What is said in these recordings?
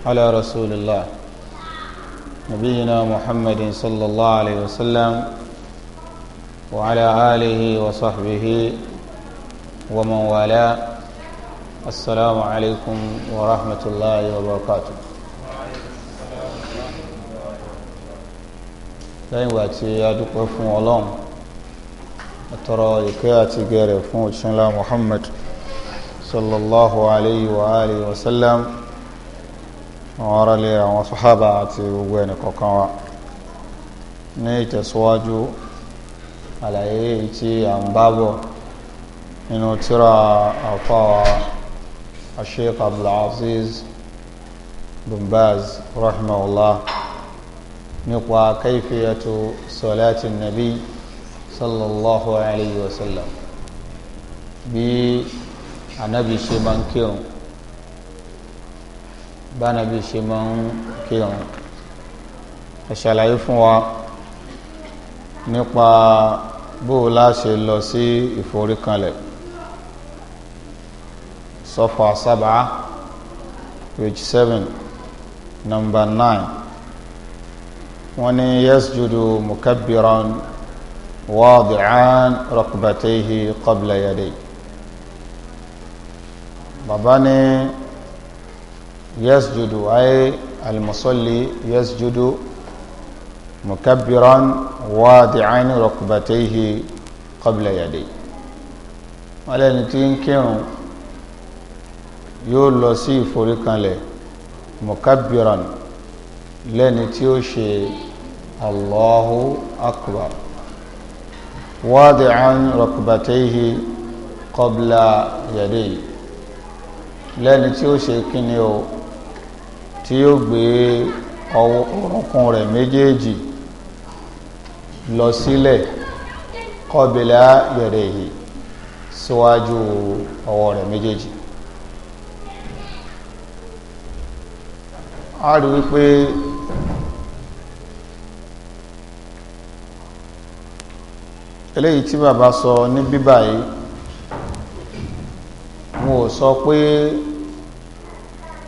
على رسول الله نبينا محمد صلى الله عليه وسلم وعلى آله وصحبه ومن والاه. السلام عليكم ورحمة الله وبركاته. Lẹ́yìn ìgbà tí a dúpẹ́ fún Ọlọ́run, àtọrọ ìkẹ́ àti gẹ̀rẹ̀ fún òṣìṣẹ́lá Muhammad sallallahu alayhi wa alihi wa sallam, àwọn aráalé, àwọn sàhábà àti gbogbo ẹnì kọ̀ọ̀kan wa. Ní ìtẹ̀síwájú àlàyé tí a ń bá bọ̀ nínú tírà àfáwà Sheikh Abdulaziz bin Baz rahimahullah nípa kaifiyatu salati nabi sallallahu alayhi wa sallam, bí anabi ṣe máa ń kírun, bá anabi ṣe máa ń kírun. Ẹ ṣàlàyé fún wa nípa bó o láṣẹ lọ sí ìforíkanlẹ̀. Sọfà 7, page 7, number 9. Wọ́n ní yasjudu mukabbiran wadi'an rukbatayhi qabla yadayhi. Bàbá ní yasjudu ay almusalli yasjudu mukabbiran wadi'an rukbatayhi qabla yadayhi. Wọ́n lẹ́ni tí ń kírun yóò lọ sí ìforíkanlẹ̀ mukabbiran, lẹ́ni tí ó ṣe Allahu akbar, wadi'an rukbatayhi qabla yadayhi, lẹ́ni tí ó ṣe kíni o, tí ó gbé ọwọ́ orúnkún rẹ̀ méjèèjì lọ sílẹ̀, qabla yadayhi, síwájú ọwọ́ rẹ̀ méjèèjì. A rí wípé eléyìí tí bàbá sọ ní bíbà yìí, wọn ò sọ pé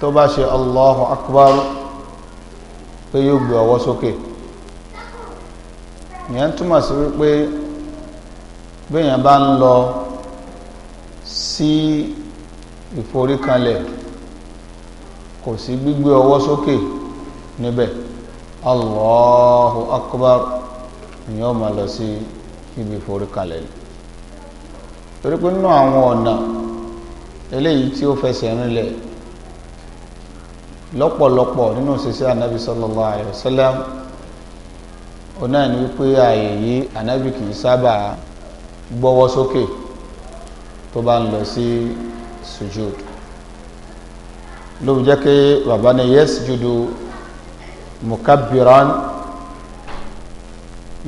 tó bá ṣe Allahu Akbar pé yóò gbé ọwọ́ sókè. Ìyẹn túmọ̀ sí wípé béèyàn bá ń lọ sí ìforíkanlẹ̀, kò sí gbígbé ọwọ́ sókè níbẹ̀. Allahu Akbar, ìyẹn ó máa lọ sí ibi ìforíkalẹ̀ ni. Torí pé nínú àwọn ọ̀nà eléyìí tí ó fẹsẹ̀ rinlẹ̀ lọ́pọ̀lọpọ̀ nínú ṣiṣẹ́ anabi sallallahu alayhi wa sallam, ọ̀nà ni wípé ààyè yìí anabi kì í sábà gbọ́wọ́ sókè tó bá ń lọ sí sujud. Ló fi jẹ́ pé bàbá ní yasjudu mukabbiran,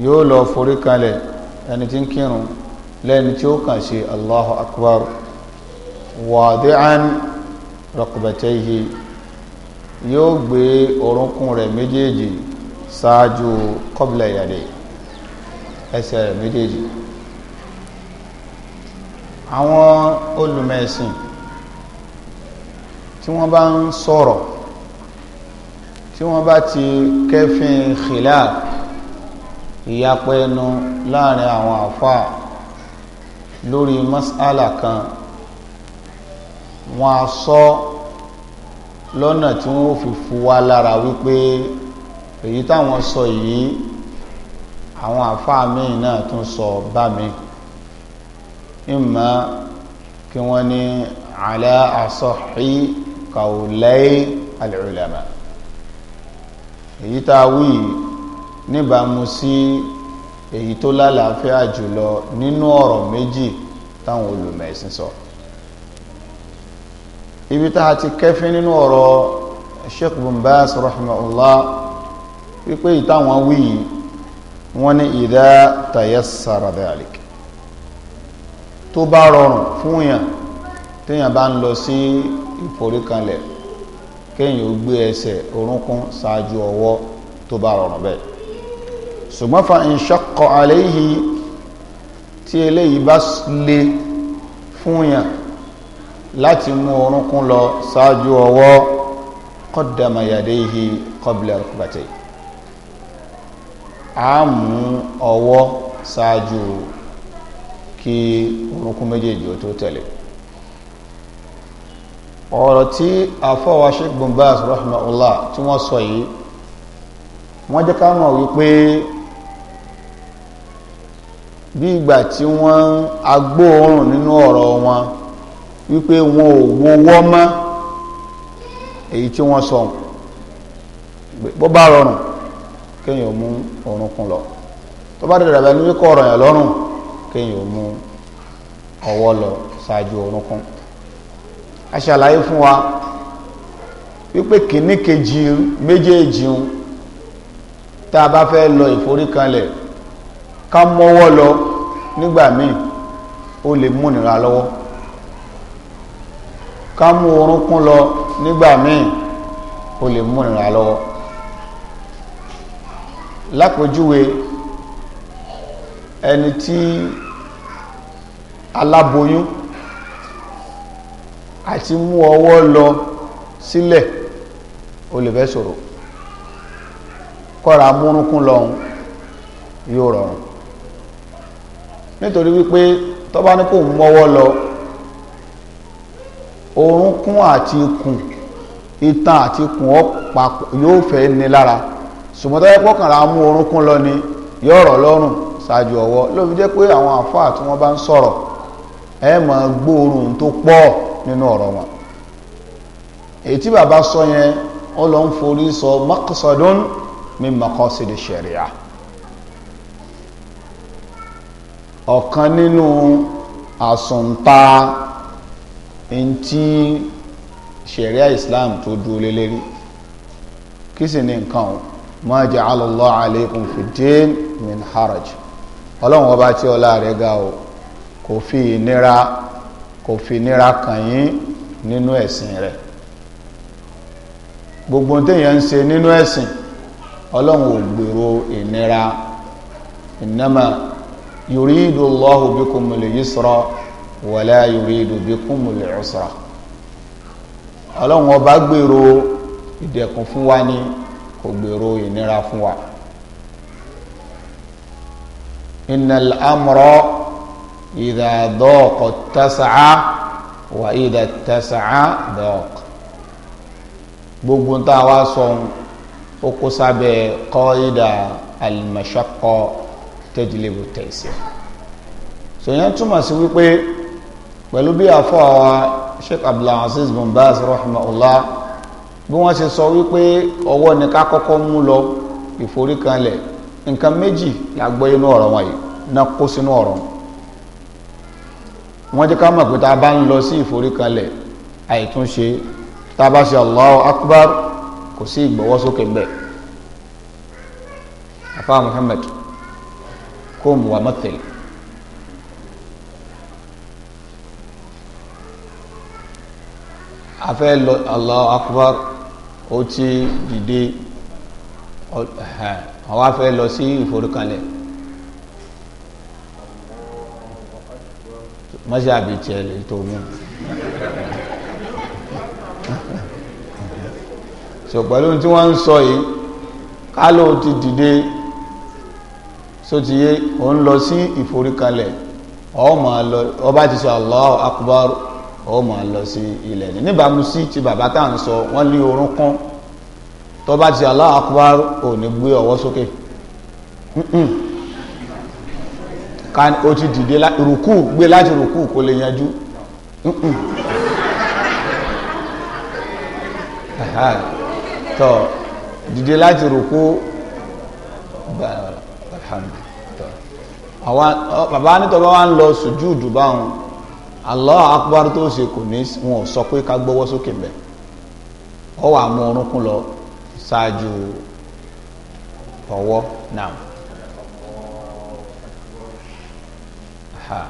yóò lọ forí kalẹ̀ ẹni tí ń kírun lẹ́ni tí ó kàn ṣe Allahu akbar, wadi'an rukbatayhi, yóò gbé orúnkún rẹ̀ méjèèjì ṣáájú qabla yadayhi, ẹsẹ̀ rẹ̀ méjèèjì. Àwọn olùmẹ̀sìn tí wọ́n bá ń sọ̀rọ̀, tí wọ́n bá ti kẹ́fìn khilaf, ìyapẹ́ ẹnu láàrin àwọn àfáà lórí mas'ala kan, wọ́n á sọ lọ́nà tí wọ́n fi fu wá lára wípé èyí táwọn sọ yìí, àwọn àfáà míì náà tún sọ bá mi. Ìmọ̀ kí wọ́n ní ala asahhi qawlay al-ulama, èyí tá a wí níbàámu sí èyí tó lálàáfíà jùlọ nínú ọ̀rọ̀ méjì táwọn olùmẹ̀sìn sọ. Ibi tá a ti kẹ́fín nínú ọ̀rọ̀ Sheikh Bin Baz rahimahullah wípé ìtàwọn wí yìí, wọ́n ní idha tayassara dhalik, tó bá rọrùn fún yàn téèyàn bá ń lọ sí ìforíkanlẹ̀, kéèyàn ó gbé ẹsẹ̀ orúnkún ṣáájú ọwọ́, tó bá rọrùn bẹ́ẹ̀. Ṣùgbọ́n fa in shaqqa alayhi, tí eléyìí bá le fún yàn láti mú orúnkún lọ ṣáájú ọwọ́, qaddama yadayhi qabla rukbatayhi. A mú ọwọ́ ṣáájú kí orúnkún méjèèjì ó tó tẹ̀lé. Ọ̀rọ̀ tí àfọwà Sheikh Bin Baz rahimahullah tí wọ́n sọ yìí, wọ́n jẹ́ ká mọ̀ wípé bí ìgbà tí wọ́n agbóòórùn nínú ọ̀rọ̀ wọn wípé wọn ò wọ́wọ́ mọ́ èyí tí wọ́n sọ. Bó bá rọrùn kéèyàn mú orúnkún lọ, tó bá dẹ̀dẹ̀ ní wíkọ́ ọ̀rọ̀ yẹn lọ́rùn kéèyàn mú ọwọ́ lọ ṣáájú orúnkún. A ṣàlàyé fún wa wípé kìíní kejì méjèèjì ń tá a bá fẹ́ lọ ìforíkanlẹ̀, ká mọ́wọ́ lọ nígbà míì ó lè múnira lọ́wọ́, ká mú orúnkún lọ nígbà míì ó lè múnira lọ́wọ́. Lápèjúwe, ẹni tí aláboyún àti mú ọwọ́ lọ sílẹ̀ ó lè fẹ́ sọ̀rọ̀, kọ́ra múrúnkún lọ́hun yóò rọrùn, nítorí wípé tó bá ní kò mọ́wọ́ lọ, orúnkún àti ikùn, itan àti ikùn ọ̀pá yóò fẹ́ ní lára. Ṣùgbọ́n tó yẹ pọ́kànlá mú orúnkún lọ ni yóò rọ̀ lọ́rùn ṣáájú ọwọ́. Ló fi jẹ́ pé àwọn àfáà tí wọ́n bá ń sọ̀rọ̀, ẹ máa gbóòórùn tó pọ̀ nínú ọ̀rọ̀ wọn. Èyí tí bàbá sọ yẹn, ó lọ ń forí sọ maqsadun min maqasidi sharia, ọ̀kan nínú àsùnta ntí sharia Islam tó dúró lé lérí. Kí sì ní nǹkan o? Ma ja'ala Allah alaykum fi din min haraj. Ọlọ́run ọba tí ọlá rẹ̀ ga o, kò fi ìnira, kò fi ìnira kàn yín nínú ẹ̀sìn rẹ̀. Gbogbo téèyàn ń ṣe nínú ẹ̀sìn, ọlọ́run ò gbèrò ìnira. Innama yuridu Allahu bikumul yusra wala yuridu bikumul usra. Ọlọ́run ọba gbèrò ìdẹ̀kùn fún wa ní, kò gbèrò ìnira fún wa. Innal amra idha daqa ittasa'a wa idha ittasa'a daqa. Gbogbo tá a wá sọ, ó kó sábẹ́ qaida al-mashaqqa tajlibu at-taysir. Sòyẹn túmọ̀ sí wípé pẹ̀lú bí àfọ́ àwa Sheikh Abdulaziz bin Baz rahimahullah bí wọ́n ṣe sọ wípé ọwọ́ ni ká kọ́kọ́ mú lọ ìforíkanlẹ̀, nǹkan méjì la gbọ́ inú ọ̀rọ̀ wọn yìí náà kó sínú ọ̀rọ̀ wọ́n. Jẹ́ ká mọ̀ pé tá a bá ń lọ sí ìforíkanlẹ̀, àìtúnṣe tá a bá ṣe Allahu Akbar, kò sí ìgbọ́wọ́sókè mbẹ́. Afa Muhammad kum wa mathil. A fẹ́ lọ Allahu Akbar, ó ti dìde, àwa fẹ́ lọ sí ìforíkanlẹ̀. Mọ́ṣẹ́ àbí tiẹ̀ lè tó mú so pẹ̀lú tí wọ́n ń sọ yìí, ká ló ti dìde so ti yé, ó ń lọ sí ìforíkanlẹ̀, ó máa lọ, ó bá ti sọ Allahu Akbar, ó máa lọ sí ilẹ̀ ní níbàámu sí ti bàbá tá à ń sọ. Wọ́n ní orúnkún, tó bá ti sọ Allahu Akbar, ò ní gbé ọwọ́ sókè. Ká ó ti dìde rùkú, gbé láti rùkú kó lè yanjú tọ, dìde láti rùkú. Àwọn bàbá nítọ́ bá wà ń lọ sùjúùdù báwọn, Allahu Akbar tó ṣe, kò ní, wọn ò sọ pé ká gbọ́wọ́ sókè mbẹ́. Ọ wà mú orúnkún lọ ṣáájú ọwọ́ náà. Ha,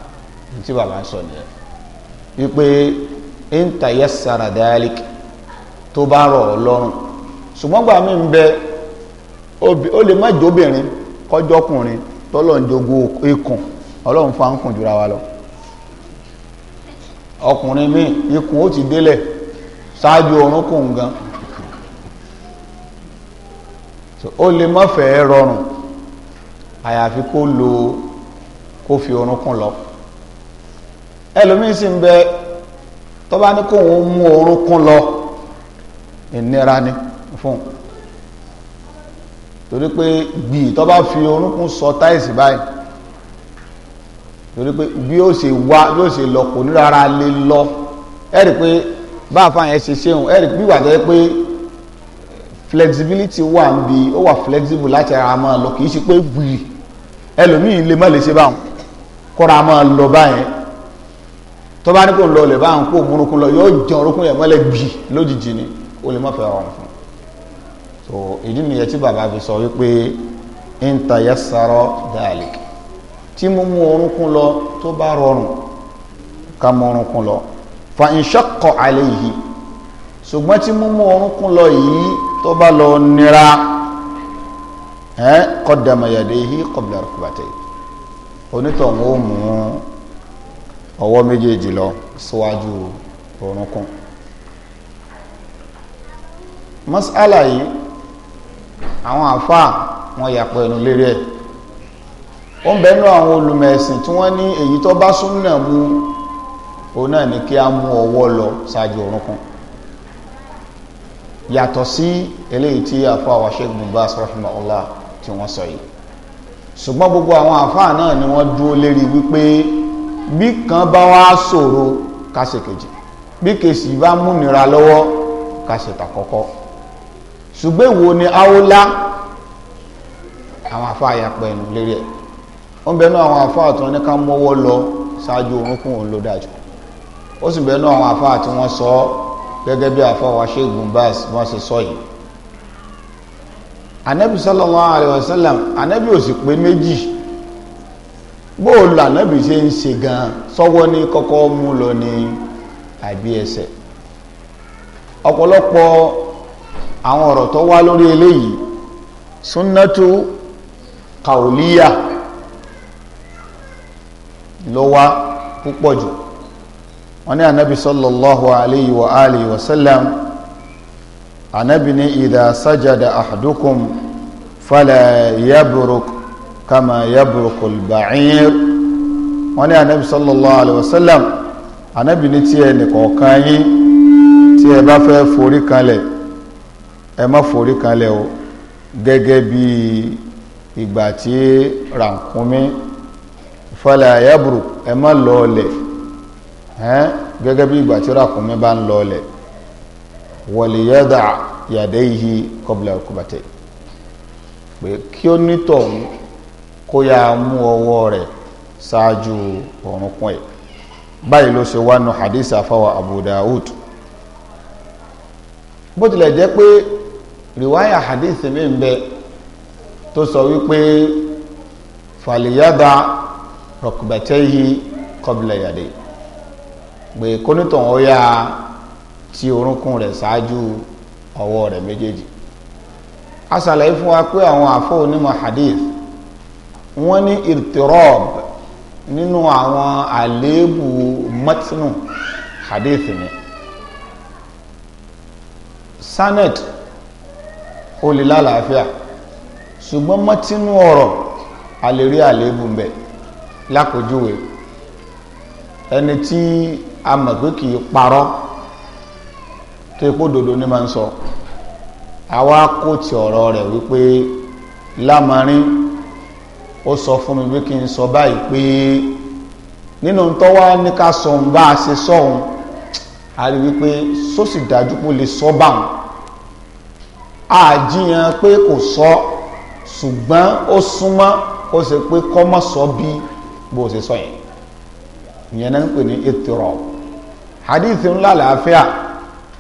ní tí bàbá ń sọ nìyẹn wípé in tayassara dhalik, tó bá rọ̀ ọ́ lọ́rùn. Ṣùgbọ́n gbà mí ń bẹ, ó lè má jóbìnrin, kọjọ́kùnrin tọ́lọ̀ ń jogún ikùn. Ọlọ́run fa ń kùn jura wa lọ. Ọkùnrin míì, ikùn ó ti délẹ̀ ṣáájú orúnkún gan. So ó lè má fẹ́ rọrùn, àyàfi kó lo kó fi orúnkún lọ. Ẹlòmíín sì ń bẹ tó bá ní kó òun mú orúnkún lọ, ìnira ni fún torí pé gbì tó bá fi orúnkún sọ táìsì báyìí, torí pé bí ó ṣe wá bí ó ṣe lọ kò ní rárá lè lọ. Ẹ rí pé bá a fà yẹn ṣe ṣéun, ẹ rí bí wà tó yẹ pé flexibility wà ń bi, ó wà flexible láti ara máa lọ, kì í ṣe pé gbì ẹlòmíì lè má lè ṣe báwọn kọ́ra máa lọ báyẹn. Tó bá ní kó ń lọ lè báwọn kó múrukún lọ, yóò jẹun orúkún yẹn mọ́lẹ̀ gbì lójijì ni, ó lè má fẹ́ rọrùn fún. So ìdí nìyẹn tí bàbá fi sọ wípé ń tayassara dhalik, tí mímú orúnkún lọ tó bá rọrùn ká mú orúnkún lọ. Fa in shaqqa alayhi, ṣùgbọ́n tí mímú orúnkún lọ yìí tó bá lọ nira, qaddama yadayhi qabla rukbatayhi, onítọ̀hún ó mú ọwọ́ méjèèjì lọ síwájú orúnkún. Mas'ala yìí àwọn àfáà wọn yàpọ̀ ẹnu lérí ẹ̀. Ó ń bẹnu àwọn olùmẹ̀sìn tí wọ́n ní èyí tó bá súnnà mú òun náà ní kí a mú ọwọ́ lọ ṣáájú orúnkún, yàtọ̀ sí eléyìí tí àfáà wa Sheikh Bin Baz rahimahullah tí wọ́n sọ yìí. Ṣùgbọ́n gbogbo àwọn àfáà náà ni wọ́n dúró lérí wípé bí kan bá wá ṣòro ká ṣe kejì, bí kejì bá múnira lọ́wọ́ ká ṣe tàkọ́kọ́. Ṣùgbọ́n èwo ni áwòlá, àwọn àfáà yàpọ̀ ẹnu lérí ẹ̀. Ó ń bẹnu àwọn àfáà tí wọ́n ní ká mọ́wọ́ lọ ṣáájú orúnkún, òun ló dájú. Ó sì bẹnu àwọn àfáà tí wọ́n sọ gẹ́gẹ́ bí àfáà wa Sheikh Bin Baz wọ́n ṣe sọ yìí. Anabi sallallahu alayhi wa sallam, anabi ò sì pé méjì. Bóòlù anabi ṣe ń ṣe gan, sọ́wọ́ ní kọ́kọ́ mú lọ ní àbí ẹsẹ̀. Ọ̀pọ̀lọpọ̀ àwọn ọ̀rọ̀ tó wá lórí eléyìí, sunnatu kauliya ló wá púpọ̀ jù. Wọ́n ní anabi sallallahu alayhi wa alihi wa sallam, anabi ní idha sajada ahadukum fala yabruk kama yabrukul ba'ir. Wọ́n ní anabi sallallahu alayhi wa sallam, anabi ní tí ẹnì kọ̀ọ̀kan yín tí ẹ bá fẹ́ forí kanlẹ̀, ẹ má forí kanlẹ̀ o gẹ́gẹ́ bí ìgbà tí rànkúnmí, fala yabruk, ẹ má lọọlẹ̀ gẹ́gẹ́ bí ìgbà tí rànkúnmí bá ń lọọlẹ̀. Waliyada yadayhi qabla rukbatayhi, pé kí ó nítọ̀hún kó yá mú ọwọ́ rẹ̀ ṣáájú orúnkún ẹ̀. Báyìí ló ṣe wá nu hadith àfáwà Abu Dawud. Bó tilẹ̀ jẹ́ pé riwaya hadith mi ń bẹ tó sọ wípé faliyada rukbatayhi qabla yadayhi, pé kónítọ̀hún ó yá tí orúnkún rẹ̀ ṣáájú ọwọ́ rẹ̀ méjèèjì. A ṣàlàyé fún wa pé àwọn àfọ onímọ̀ hadith wọ́n ní irtirab nínú àwọn àléébù matnu hadith ni sanad ó lè lálàáfíà, ṣùgbọ́n matnu ọ̀rọ̀ a lè rí àléébù ń bẹ. Lápèjúwe, ẹni tí a mọ̀ pé kì í parọ́, tó ipò dòdò ní máa ń sọ, àwa kò tí ọ̀rọ̀ rẹ̀ wípé lámarín ó sọ fún mi pé kí n sọ báyìí, pé nínú tó wá ní ká sọ òun bá a ṣe sọ òun, a rí wípé sósì dájú pé ó lè sọ báwọn. Àjíyàn pé kò sọ, ṣùgbọ́n ó súnmọ́ ó ṣe pé kọ́mọ́ sọ bí bó ṣe sọ yẹn. Ìyẹn náà ń pè ní ìtìrọ̀ hadith ńlá làáfíà,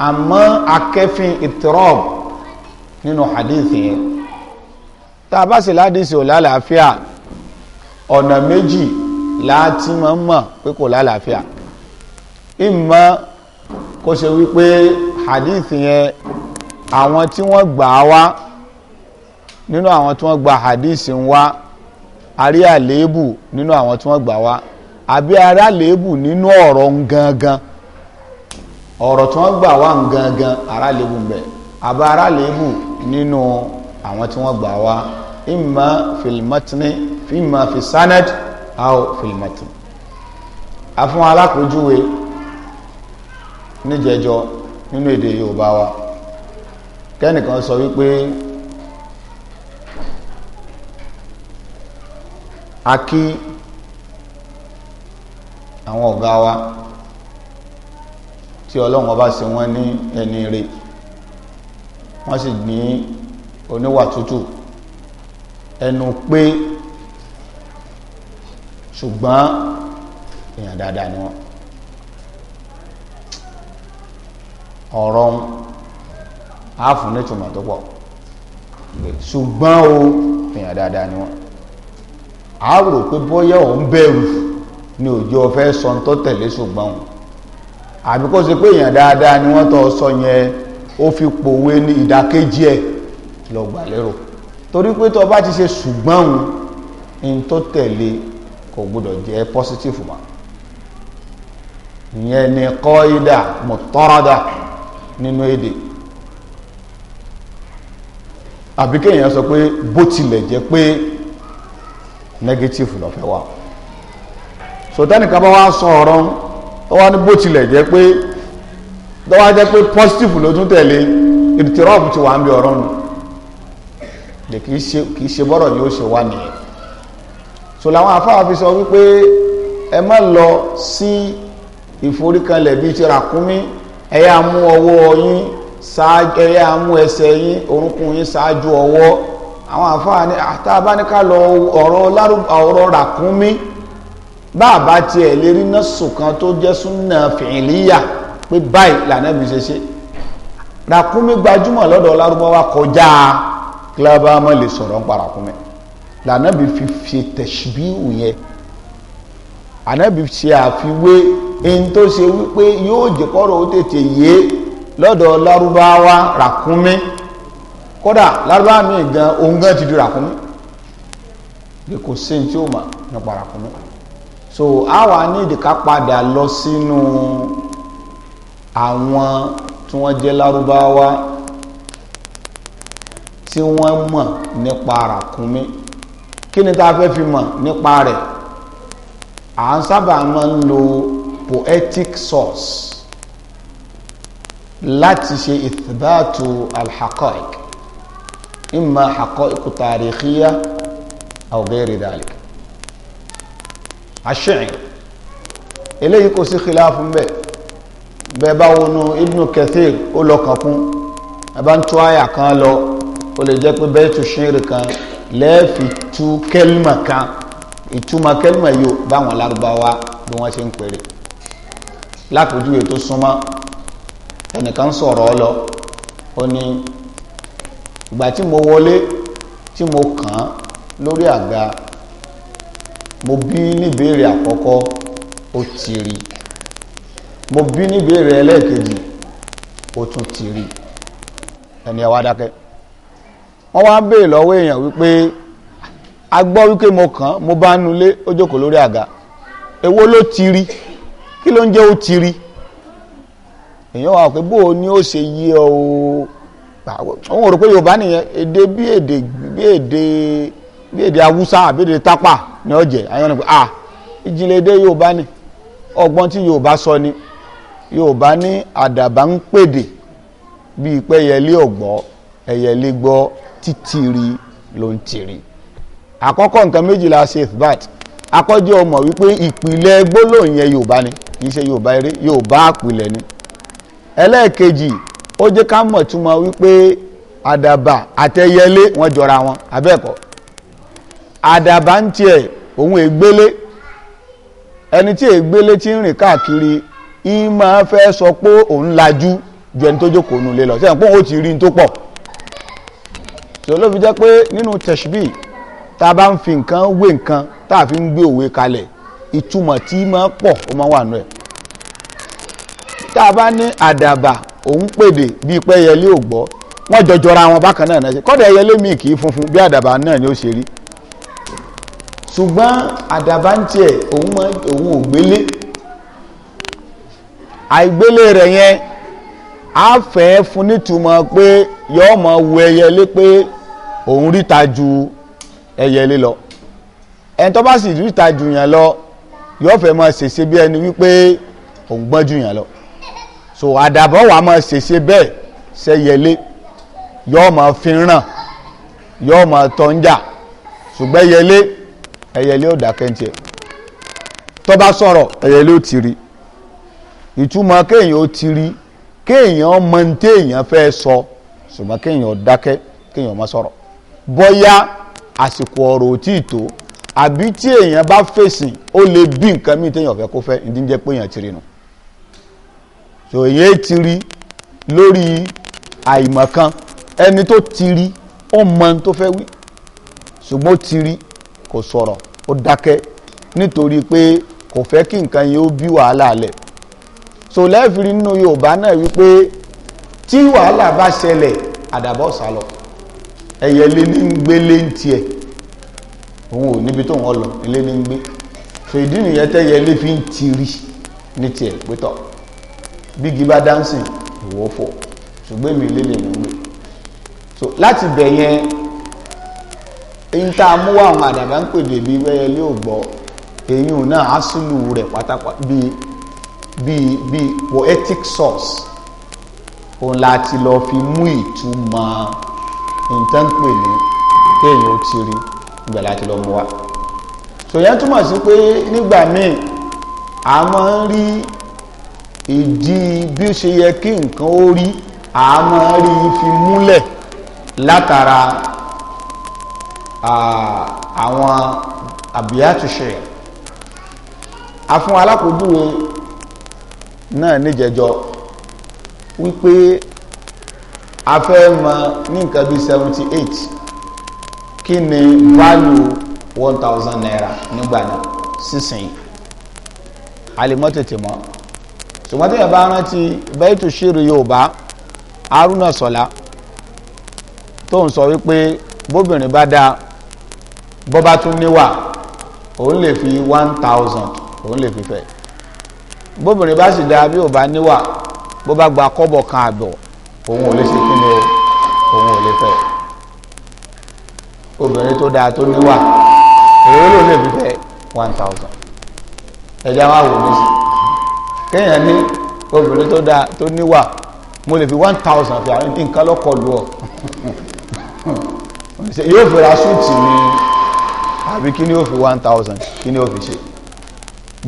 àmọ́ akẹ́fín ìtìrọ̀ nínú hadith yẹn. Tá a bá sì ládìsí ò lálàáfíà, ọ̀nà méjì láti máa ń mọ̀ pé kò lálàáfíà. Ìmọ̀ kó ṣe wípé hadith yẹn, àwọn tí wọ́n gbà á wá, nínú àwọn tí wọ́n gba hadith ń wá, a rí àléébù nínú àwọn tí wọ́n gbà wá, àbí a rí àléébù nínú ọ̀rọ̀ ń gangan, ọ̀rọ̀ tí wọ́n gbà wá ń gangan, ará àléébù ń bẹ, àbá ará àléébù nínú Àwọn tí wọ́n gbà wá, imma fil matni, imma fi sanad aw fil matn. Afún alápèjúwe níjẹjọ nínú èdè Yorùbá wa, kẹ́nìkan sọ wípé a kí àwọn ọ̀gá wa tí Ọlọ́run ọba ṣe wọ́n ní ẹni rere, wọ́n sì ní oníwà tútù, ẹnu pé, ṣùgbọ́n èèyàn dáadáa ni wọ́n. Ọ̀rọ̀ á fún nítumọ̀ tó pọ̀, ṣùgbọ́n o, èèyàn dáadáa ni wọ́n. A rò pé bóyá òun bẹ̀rù ní òjò ọ̀fẹ́ sọ tó tẹ̀lé ṣùgbọ́n òun, àbí kó ṣe pé èèyàn dáadáa ni wọ́n tó sọ yẹn, ó fi pòwe ní ìdákéjì ẹ̀ lọ gbà lérò. Torí pé tó bá ti ṣe ṣùgbọ́n òun, in tó tẹ̀lé kò gbọdọ̀ jẹ́ positive mọ́. Ìyẹn ni kọ́ídà mọ̀tọ́rọ́dà nínú èdè. Àbí kéèyàn sọ pé bó tilẹ̀ jẹ́ pé negative ló fẹ́ wà. Sọtẹ́nìkan bá wá sọ ọ̀rọ̀ tó wá ní bó tilẹ̀ jẹ́ pé, tó wá jẹ́ pé positive ló tún tẹ̀lé, ìtìrọ́ọ̀bù ti wà ń bí ọ̀rọ̀ nù lè kìí ṣe bọ́rọ̀ yóò ṣe wà nìyẹn. So làwọn afáwà fi sọ wípé ẹ má lọ sí ìforíkanlẹ̀ bíi ti ràkúnmí, ẹ yá mú ọwọ́ yín ṣáájú, ẹ yá mú ẹsẹ̀ yín, orúnkún yín ṣáájú ọwọ́. Àwọn àfáà ní àtàbá ní ká lọ ọ̀rọ̀ ràkúnmí, bá a tiẹ̀ lè rí nọ́ọ̀sù kan tó jẹ́ súnà fìlíyà pé báyìí lànà bí ṣe ṣe. Ràkúnmí gbajúmọ̀ lọ́dọ̀ lárúbáwá kọjá kílábà má lè sọ̀rọ̀ ń pa ràkúnmí, lànà bí fi ṣe tẹ̀síbíù yẹn. Ànábì ṣe àfiwé ẹni tó ṣe wípé yóò jẹ́ kọ́rọ̀ ó tètè yé lọ́dọ̀ lárúbáwá ràkúnmí. Kódà lárúbáwá mi gan, òun gan ti di ràkúnmí, bí kò sí ní tí ó mà nípa ràkúnmí. So a wà ní ìdíkà padà lọ sínú àwọn tí wọ́n jẹ́ lárúbáwá tí wọ́n mọ̀ nípa ràkúnmí. Kí ni tá a fẹ́ fi mọ̀ nípa rẹ̀? À ń sábà máa ń lo poetic source láti ṣe ithbatu al-haqa'iq, imma haqa'iq tarikhiya aw ghayri dhalik. Ash-shi'r eléyìí kò sí khilaf ń bẹ. Bẹ́ẹ̀ bá wọnú Ibn Kathir, ó lọ kàn kún ẹ bá ń tú àyà kan lọ, ó lè jẹ́ pé baytu shi'r kan lẹ́ẹ̀fi tú kẹ́límà kan, ìtumọ̀ kẹ́límà yìí báwọn lárúbáwá bí wọ́n ṣe ń pèrè. Lápèjúwe tó súnmọ́, ẹnìkan sọ̀rọ̀ ọ lọ, ó ní ìgbà tí mo wọlé tí mo kàn án lórí àga, mo bí níbèrè àkọ́kọ́, ó ti rí. Mo bí níbèrè ẹlẹ́ẹ̀kejì, ó tún ti rí. Ẹni ẹ wá dákẹ́. Wọ́n wá béèrè lọ́wọ́ èèyàn wípé a gbọ́ wípé mo kàn án, mo bá nulẹ̀, ó jókòó lórí àga, èwo ló ti rí? Kí ló ń jẹ́ ó ti rí? Èèyàn wà pé bó o ní ó ṣe yí ọ o, òun rò pé Yorùbá nìyẹn, èdè bí èdè bí èdè bí èdè Haúsá àbí èdè Tápà ní ọ̀jẹ̀. Àwọn ọ̀nà pé à ìjìnlẹ̀ èdè Yorùbá ni, ọgbọ́n tí Yorùbá sọ ni. Yorùbá ní àdàbà ń pèdè bíi pé ẹyẹlé ọ̀gbọ́, ẹyẹlé gbọ́, títìrì ló ń tìrì. Àkọ́kọ́ nǹkan méjìlá ṣe ithbat. Akọ́jọ́ ọmọ wípé ìpìlẹ̀ gbólóhùn yẹn Yorùbá ni, kì í ṣe Yorùbá eré, Yorùbá àpìlẹ̀ ni. Ẹlẹ́ẹ̀kejì, ó jẹ́ ká mọ̀ túmọ̀ wípé àdàbà àtẹyẹlé wọ́n jọra wọn, abẹ́ẹ̀kọ́? Àdàbà ń tiẹ̀ òun ègbélé, ẹni tí ègbélé ti ń rìn káàkiri, ìyín máa fẹ́ sọ pé òun lajú ju ẹni tó jókòó nulẹ̀ lọ, sẹ́yìn pé òun ó ti rí n tó pọ̀. Sọ ló fi jẹ́ pé nínú tẹ̀síbì, tá a bá ń fi nǹkan wé nǹkan, tá a fi ń gbé òwe kalẹ̀, ìtumọ̀ tí máa pọ̀ ó máa wà nù ẹ̀. Tá a bá ní àdàbà òun pèdè bíi pé ẹyẹlé ò gbọ́, wọ́n jọjọra wọn bákan náà ṣe. Kọ́dà ẹyẹlé míì kì í funfun bí àdàbà náà ni ó ṣe rí, ṣùgbọ́n àdàbà ń tiẹ̀ òun mọ òun ò gbélé. Àìgbélé rẹ̀ yẹn á fẹ́ fún nítumọ̀ pé yọ́ọ́ mọ wo ẹyẹlé pé Òun ríta ju ẹyẹlé lọ. Ẹni tó bá sì ríta ju yẹn lọ, yóò fẹ́ máa ṣèṣe bí ẹni wípé òun gbọ́n ju yẹn lọ. So àdàbọ̀ wà máa ṣèṣe bẹ́ẹ̀ ṣẹyẹlé, yóò máa fi ràn, yóò máa tọ́ ń jà. Ṣùgbọ́n ẹyẹlé, ẹyẹlé ò dákẹ́ ń tiẹ̀. Tó bá sọ̀rọ̀, ẹyẹlé ò ti rí. Ìtumọ̀ kéèyàn ó ti rí, kéèyàn mọ ní téèyàn fẹ́ sọ, ṣùgbọ́n kéèyàn dákẹ́, kéèyàn má sọ̀rọ̀. Bóyá àsìkò ọ̀rọ̀ ò tí ì tó, àbí tí èèyàn bá fèsì, ó lè bí nǹkan míì téèyàn fẹ́ kó fẹ́. Ìdí ń jẹ́ pé èèyàn ti rí nu. So èèyàn ti rí lórí àìmọ̀kan. Ẹni tó ti rí, ó mọ tó fẹ́ wí, ṣùgbọ́n ó ti rí, kò sọ̀rọ̀, ó dákẹ́, nítorí pé kò fẹ́ kí nǹkan yẹn ó bí wàhálà lẹ̀. So lẹ́ẹ̀fìrí nínú Yorùbá náà wípé tí wàhálà bá ṣẹlẹ̀, àdàbọ̀ sálọ, ẹyẹlé ní ń gbélé ń tiẹ̀, òun ò níbi tó wọ́n lọ, ilé ní ń gbé. So ìdí nìyẹn tẹ́yẹlé fi ń tiri ní tiẹ̀ pétọ́ bígi bá dáńsìn, ìwọ́ fò, ṣùgbọ́n èmi ilé lè mú gbé. So láti bẹ̀ yẹn, èyí tá a mú wá, àwọn àdàbà ń pèdè bí ẹyẹlé ò gbọ́, èyí ò náà asúlù rẹ̀ pátápátá bíi poetic source, òun láti lọ fi mú ìtumọ̀ nǹkan pè ní kéèyàn ó ti rí ibẹ̀ láti lọ mú wa. So yẹn túmọ̀ sí pé nígbà míì, a máa ń rí ìdí bí ó ṣe yẹ kí nǹkan ó rí, a máa ń rí fi múlẹ̀ látara àwọn àbíyàtúnṣe afún alákòójúwe náà níjẹjọ wípé a fẹ́ mọ̀ ní nǹkan bí 78, kí ni value ₦1,000 nígbà náà sísìn. A lè mọ́ tètè mọ́, ṣùgbọ́n tí yẹn bá rántí baitu ṣírí Yorùbá Haruna Sọlá tó ń sọ wípé bóbìnrin bá dáa, bó bá tún níwà, òun lè fi 1,000, òun lè fi fẹ́. Bóbìnrin bá sì dáa, bí ò bá níwà, bó bá gba kọ́bọ̀ kan àbọ̀, òun ò lè ṣe kí ni o, òun ò lè fẹ́. Obìnrin tó dáa tó níwà, èrè ló lè fi fẹ́? 1,000. Ẹja wá wò ní sí kéèyàn ní obìnrin tó dáa tó níwà, mo lè fi 1,000 fi àwọn nǹkan lọ́kọ̀ lù ọ́, yóò fi ra suit ní àbí kí ni ó fi 1,000, kí ni ó fi ṣe?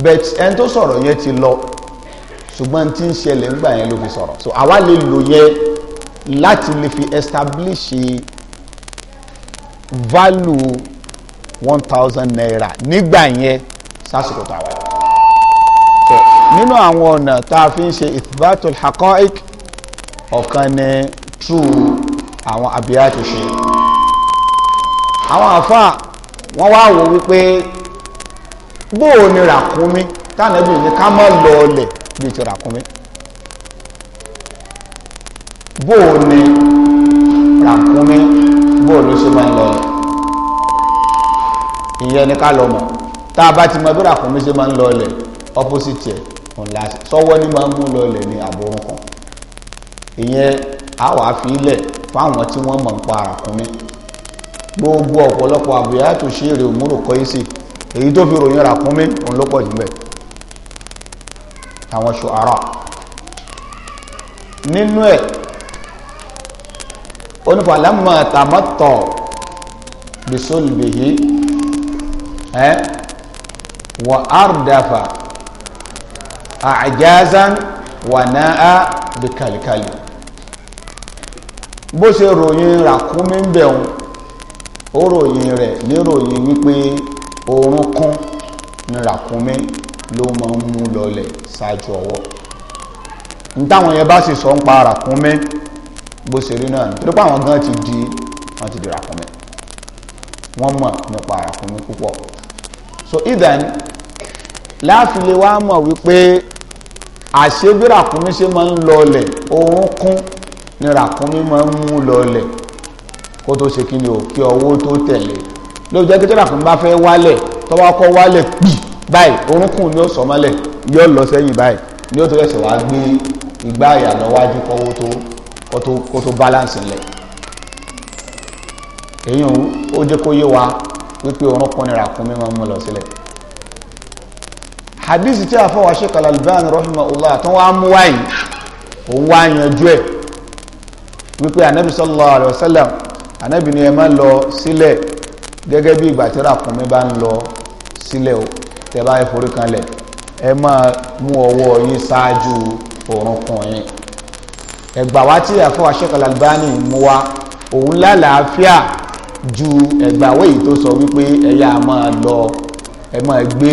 But ẹni tó sọ̀rọ̀ yẹn ti lọ, ṣùgbọ́n tí ń ṣẹlẹ̀ ńgbà yẹn ló fi sọ̀rọ̀. So àwa lè lò yẹn láti lè fi establish value ₦1,000 nígbà yẹn sásìkò tàwa. So nínú àwọn ọ̀nà tá a fi ń ṣe ithbatul haqa'iq, ọ̀kan ni through àwọn abiyatu ṣe. Àwọn àfáà wọ́n wá wò wípé bóò ni ràkúnmí tánàbí ní ká má lọ ọlẹ̀ bíi ti ràkúnmí, bóò ni ràkúnmí, bóò ló ṣe máa ń lọlẹ̀? Ìyẹn ni ká lọ mọ̀. Tá a bá ti mọ bí ràkúnmí ṣe máa ń lọlẹ̀, opposite ẹ̀ òun la sọ́wọ́ ní máa ń mú lọlẹ̀ ní àbórúnkún. Ìyẹn a wàá fi ilẹ̀ fáwọn tí wọ́n mọ̀ ń pa ràkúnmí. Gbogbo ọ̀pọ̀lọpọ̀ àbúyá tó ṣe èrè òmúrò kọ́ sí èyí tó fi ròyìn ràkúnmí, òun ló pọ̀ jù mẹ́ àwọn ṣùárà nínú ẹ̀. Onífàlámà tàmọ́tọ̀ bisolbihi ẹ́ wà ardafa àjázán wà náà bí kàlìkàlì. Bó ṣe ròyìn ràkúnmí ń bẹ̀rùn, ó ròyìn rẹ̀ níròyìn wípé orúnkún ní ràkúnmí ló máa ń mú lọlẹ̀ ṣáájú ọwọ́. Ní táwọn yẹn bá sì sọ ń pa ràkúnmí, bó ṣe rí náà, nítorí pé àwọn gan ti di, wọ́n ti di ràkúnmí, wọ́n mọ̀ nípa ràkúnmí púpọ̀. So idan láàfin lè wá mọ̀ wípé àṣé bí ràkúnmí ṣe máa ń lọlẹ̀, orúnkún ní ràkúnmí máa ń mú lọlẹ̀ kó tó ṣe kí ni o, kí ọwọ́ tó tẹ̀lé. Ló jẹ́ kí tí ràkúnmí bá fẹ́ wálẹ̀, tó bá kọ́ wálẹ̀ pì báyìí, orúnkún ni ó sọ mọ́lẹ̀, yóò lọ sẹ́yìn báyìí, ni ó tó ẹsẹ̀ wá gbé igbá àyà lọ́wájú kọ́wọ́ tó kó tó balance ńlẹ̀. Èyí ó jẹ́ kó yé wa wípé orúnkún ni ràkúnmí máa ń mú lọ sílẹ̀. Hadith tí a fọwọ́ Sheikh Al-Albani rahimahullah tó wá mú wáyìí, òun wá yanjú ẹ̀ wípé anabi sallallahu alayhi wa sallam, anabi ni ẹ má lọ sílẹ̀ gẹ́gẹ́ bí ìgbà tí ràkúnmí bá ń lọ sílẹ̀ o. Tẹ́ bá forí kanlẹ̀, ẹ máa mú ọwọ́ yín ṣáájú orúnkún yín. Ẹgbà wá tí a fọwọ́ Sheikh Al-Albani mú wá, òun lálàáfíà ju ẹgbà wéyìí tó sọ wípé ẹ yá máa lọ, ẹ máa gbé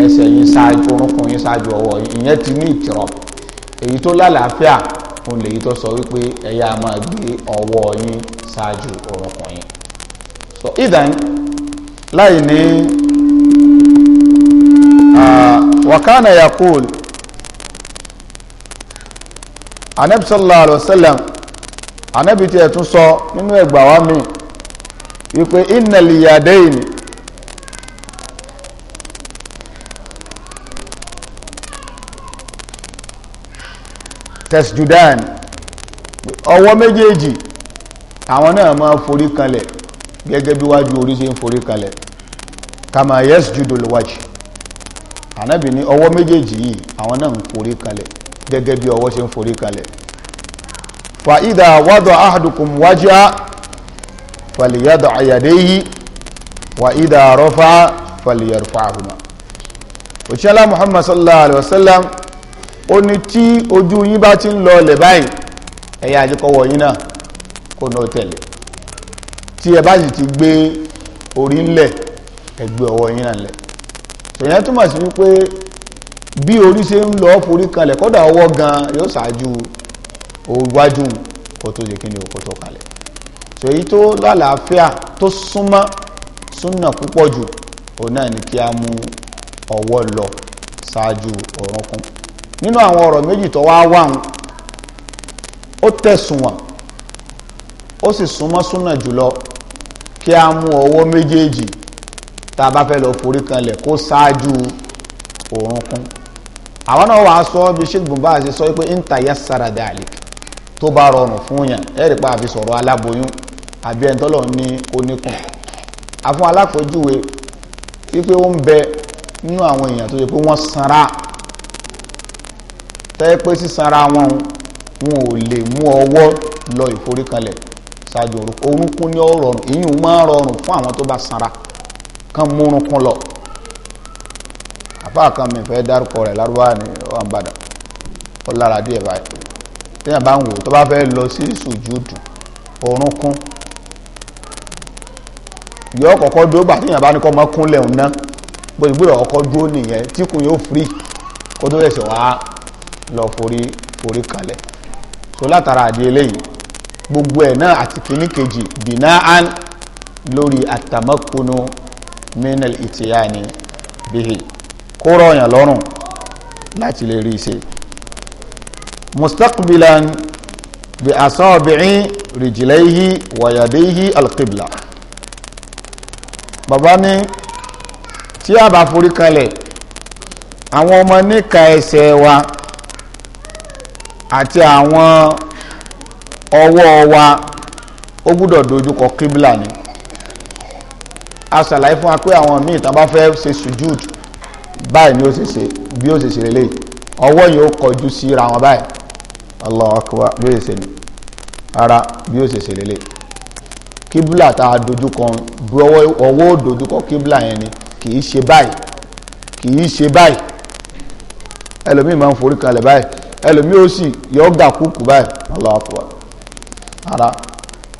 ẹsẹ̀ yín ṣáájú orúnkún yín, ṣáájú ọwọ́ yín. Ìyẹn ti ní ìtìrọ̀. Èyí tó lálàáfíà òun lèyí tó sọ wípé ẹ yá máa gbé ọwọ́ yín ṣáájú orúnkún yín. So idan láì ní wa kana yaqul, anabi sallallahu alayhi wa sallam, anabi tí ẹ tún sọ nínú ẹgbàá wa mi wípé innal yadayni tasjudan, ọwọ́ méjèèjì àwọn náà máa forí kanlẹ̀ gẹ́gẹ́ bí wájú orí ṣe ń forí kanlẹ̀, kama yasjudu alwajh. Ànábì ní ọwọ́ méjèèjì yìí, àwọn náà ń forí kanlẹ̀ gẹ́gẹ́ bí ọwọ́ ṣe ń forí kanlẹ̀. Fa idha wada ahadukum wajha falyada yadayhi wa idha rafa falyarfa'huma. Òṣìṣẹ́lá Muhammad sallallahu alaihi wasallam ó ní tí ojú yín bá ti ń lọ lẹ̀ báyìí, ẹ̀yà àjẹkọ̀wọ̀ yín náà kó náà tẹ̀lé. Tí ẹ bá sì ti gbé orí ńlẹ̀, ẹ gbé ọwọ́ yín náà ńlẹ̀. Tòyẹn túmọ̀ sí wípé bí orí ṣe ń lọ forí kalẹ̀, kódà ọwọ́ gan yóò ṣáájú iwájú kó tó ṣe kíni, kó tó kalẹ̀. Tò èyí tó lálàáfíà tó súnmọ́ súnà púpọ̀ jù, òun náà ni kí a mú ọwọ́ lọ ṣáájú orúnkún. Nínú àwọn ọ̀rọ̀ méjì tó wá wáhùn, ó tẹ̀sùn wọn, ó sì súnmọ́ súnà jùlọ kí a mú ọwọ́ méjèèjì tá a bá fẹ́ lọ forí kanlẹ̀ kó ṣáájú orúnkún. Àwọn náà wàá sọ bí Sheikh Bin Baz ṣe sọ pé ń tayassara dhalik, tó bá rọrùn fún yàn. Ẹ̀rì pa àfi sọ̀rọ̀ aláboyún àbí ẹni tọ́lọ̀ ní oníkùn àfún alápèjúwe wípé ó ń bẹ nínú àwọn èèyàn tó ṣe pé wọ́n sanra, tẹ́ pé sísanra wọn, wọn ò lè mú ọwọ́ lọ ìforíkanlẹ̀ ṣáájú orúnkún ní ó rọrùn. Ìyún máa ń rọrùn fún àwọn tó bá sanra kán múrunkún lọ. Àfáà kan mi fẹ́ dárúkọ rẹ̀, lárúbáwá ni wọ́n bàdàn, ó lára díẹ̀ báyìí. Téèyàn bá ń wò tó bá fẹ́ lọ sí sùjúdù, orúnkún yóò kọ́kọ́ dúró. Gbà téèyàn bá ní kọ́ mọ́ kúnlẹ̀ ń ná bó ti gbọ́dọ̀ kọ́kọ́ dúró nìyẹn, tí kùn yóò firi kó tó lẹ̀sẹ̀ wá lọ forí kalẹ̀. So látara àdí eléyìí, gbogbo ẹ̀ náà àti kìíní kejì bina'an lórí àtàmọ́kùnú minal ìtìyàní bihi, kó rọ̀yàn lọ́rùn láti lè rí ṣe. Mustaqbilan bi asabi'i rijlaihi wa yadayhi alqibla. Bàbá ní tí a bá forí kalẹ̀, àwọn ọmọ níka ẹsẹ̀ wa àti àwọn ọwọ́ wa, ó gbúdọ̀ dojúkọ kíbla ni. A ṣàlàyé fún wa pé àwọn míì tán bá fẹ́ ṣe sujud báyìí ni ó ṣe ṣe, bí ó ṣe ṣe lélẹ̀, ọwọ́ yìí ó kọjú síra wọn báyìí, Allahu akbar, bí ó ṣe ṣe ni ara bí ó ṣe ṣe lélẹ̀. Kíbla tá a dojúkọ, bí ọwọ́ ó dojúkọ kíbla yẹn ni, kì í ṣe báyìí, kì í ṣe báyìí. Ẹlòmíì máa ń forí kalẹ̀ báyìí, ẹlòmíì ó sì yọ gà kúkú báyìí, Allahu akbar. Ara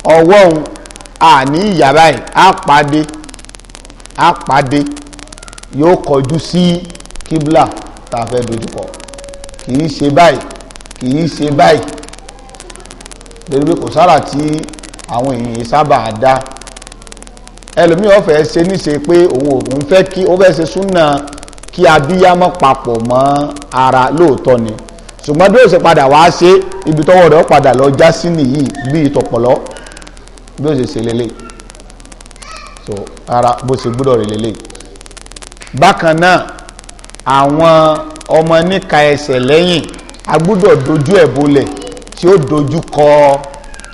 ọwọ́ òun àní ìyá báyìí, á pàdé, á pàdé, yóò kọjú sí kíbla tá a fẹ́ dojúkọ. Kì í ṣe báyìí, kì í ṣe báyìí, lórí pé kò sára tí àwọn èèyàn sábà dá. Ẹlòmíì ó fẹ́ ṣe níṣe pé òun fẹ́ kí ó fẹ́ ṣe súnà kí abíyámọ́ papọ̀ mọ́ ara, lóòótọ́ ni, ṣùgbọ́n bí ó ṣe padà wá ṣe, ibi tọ́wọ́ rẹ̀ ó padà lọ já sí nìyí, bí ìtọ̀pọ̀lọ́ bí ó ṣe ṣe lélẹ̀. So ara bó ṣe gbúdọ̀ rí lélẹ̀. Bákan náà, àwọn ọmọ níka ẹsẹ̀ lẹ́yìn, a gbúdọ̀ dojú ẹ̀ bolẹ̀ tí ó dojú kọ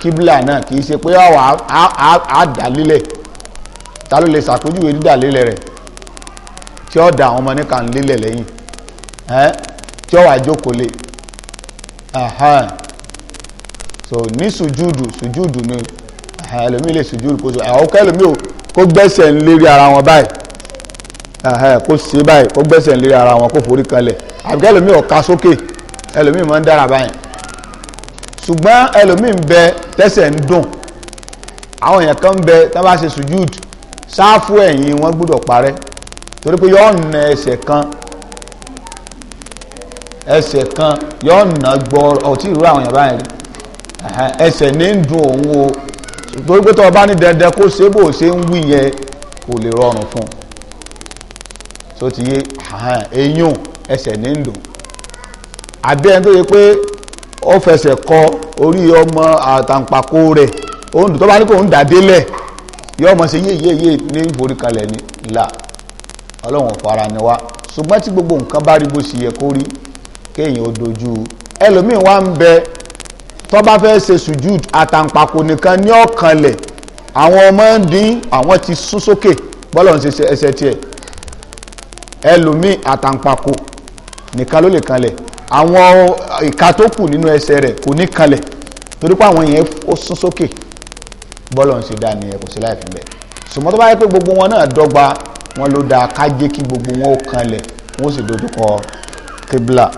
Kíbla náà kì í ṣe pé á dà lílẹ̀. Ta ló lè ṣàpèjúwe dídà lílẹ̀ rẹ̀ tí ó da àwọn ọmọ níka lílẹ̀ lẹ́yìn tí ó wà jókòó lé? So ní sùjúdù, sùjúdù ni ẹlòmíì lè sùjúdù kó sọ àwọn kẹlòmíì ò kó gbẹ́sẹ̀ ń lérí ara wọn báyìí, kó ṣe báyìí, kó gbẹ́sẹ̀ ń lérí ara wọn, kó forí kanlẹ̀. Àbí kẹlòmíì ò ká sókè, ẹlòmíì máa ń dára báyìí. Ṣùgbọ́n ẹlòmíì ń bẹ tẹ́sẹ̀ ń dùn. Àwọn èèyàn kan ń bẹ tá bá ṣe sùjúdù, sáfù ẹ̀yìn wọn gbọ́dọ̀ parẹ́, torí pé yóò na ẹsẹ̀ kan, ẹsẹ̀ kan yóò nà gbọ́. Ọtí ìrú àwọn èèyàn báyìí rí, ẹsẹ̀ ní ń dùn òun o, torí pé tó o bá ní dandan kó ṣe bó ṣe ń wí yẹn, kò lè rọrùn fún un. Tó ti yé eyín, ẹsẹ̀ ní ń dùn. Àbí ẹni tó yẹ pé ó fẹsẹ̀ kọ orí ọmọ àtàǹpàkò rẹ̀, ó ń dùn, tó bá ní kó ń dà délẹ̀, yóò mọ̀ ṣe yé yé yé ní ìforíkalẹ̀ ní là. Ọlọ́run fara ni wá. Ṣùgbọ́n tí gbogbo nǹkan bá rí bó ṣe yẹ kó rí, kéèyàn ó dojú. Ẹlòmíín wá ń bẹ, tó bá fẹ́ ṣe sùjúd, àtàǹpàkò nìkan ní ọ̀kanlẹ̀, àwọn ọmọ ń dín, àwọn ti sún sókè bọ́lọ̀ ń ṣe ẹsẹ̀ tiẹ̀. Ẹlòmíín, àtàǹpàkò nìkan ló lè kanlẹ̀, àwọn ìka tó kù nínú ẹsẹ̀ rẹ̀ kò ní kanlẹ̀, torí pé àwọn yẹn ó sún sókè. Bọ́lọ̀ ń ṣe dá nìyẹn, kò sí láì fi bẹ́ẹ̀. Ṣùgbọ́n tó bá yẹ pé gbogbo wọn náà dọ́gba, wọn ló dáa ká jẹ́ kí gbogbo wọn ó kanlẹ̀, wọn ó sì dojúkọ kíbla.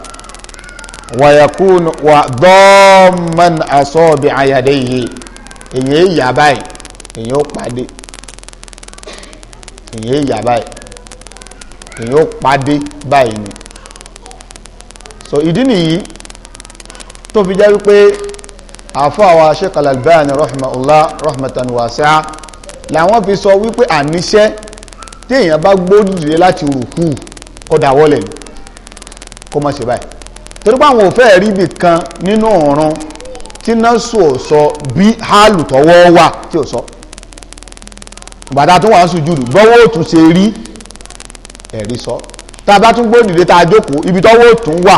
Wàyàkùn wà dọ́ọ̀mọ́n asọ́ọ̀bì àyàdé yìí, èyàn èyà báyìí, èyàn ó pàdé, èyàn èyà báyìí, èyàn ó pàdé báyìí ni. So ìdí nìyí tó fi jẹ́ wípé àfọ́ àwa Sheikh Al-Albani rahimahullah rahmatan wasi'a làwọn fi sọ wípé àníṣẹ́ tí èèyàn bá gbódìdè láti rùkú, kó dáwọ́lẹ̀ ni, kó má ṣe báyìí, torí pé àwọn ò fẹ́ rí ibì kan nínú ọ̀run tí násù ò sọ bí hálù tọwọ́ wà tí ò sọ. Bàtà tún wà ń sùjúdù, gbọ́wọ́ ò tún ṣe rí ẹ̀rí sọ. Tá a bá tún gbódìdè tá a jókòó, ibi tọ́wọ́ ò tún wà,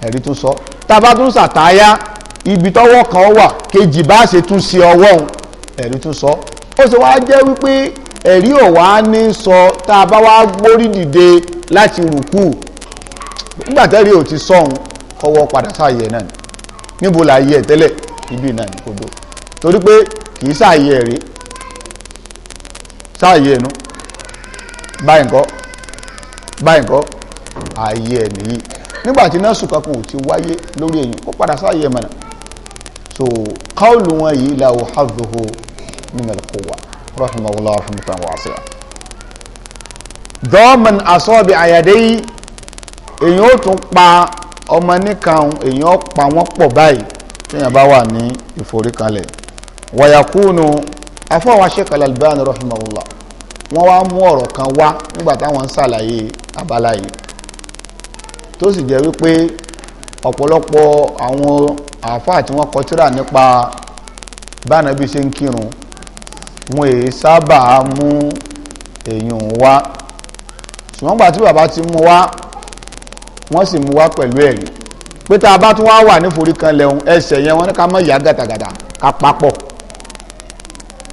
ẹ̀rí tún sọ. Tá a bá tún sàtáyá, ibi tọ́wọ́ kan wà, kejì bá ṣe tún ṣe ọwọ́ òun, ẹ̀rí tún sọ. Ó ṣe wá jẹ́ wípé ẹ̀rí ò wá ní sọ tá a bá wá gbórí dìde láti rùkú, nígbà tẹ́rí ò ti sọ̀hún, kọ́wọ́ padà sáàyè náà ni. Níbo là yẹ tẹ́lẹ̀? Ibi náà ni kò dó, torí pé kì í sáàyè ẹ̀rí sáàyè ẹnu báyìí ńkọ́, báyìí ńkọ́, ààyè ẹ̀ nìyí. Nígbà tí násù kankan ò ti wáyé lórí èyàn, kó padà sáàyè ẹ̀ mọ̀nà. So káwùlù wọn yìí lahu hadhuhu min al-quwwa, rahimahullah rahmatan wasi'a. Dọ́ọ̀mọ̀n asọ́ọ̀bì àyàdé yìí, èyàn ó tún pa ọmọ níkan, èyàn ó pa wọ́n pọ̀ báyìí téèyàn bá wà ní ìforíkalẹ̀. Wàyàkúnu afọwọ́ Sheikh Al-Albani rahimahullah, wọ́n wá mú ọ̀rọ̀ kan wá nígbà táwọn ń ṣàlàyé abala yìí, tó sì jẹ́ wípé ọ̀pọ̀lọpọ̀ àwọn àáfàá tí wọ́n kọ tírà nípa bánabi ṣe ń kírun, wọn èyí sábà mú èyàn wá. Ṣùgbọ́n gbà tí bàbá ti mú wá, wọ́n sì mú wá pẹ̀lú ẹ̀rí pé tá a bá tún wá wà ní foríkanlẹ̀ ohun ẹsẹ̀ yẹn, wọ́n ní ká má yà gàtàgàtà, ká papọ̀,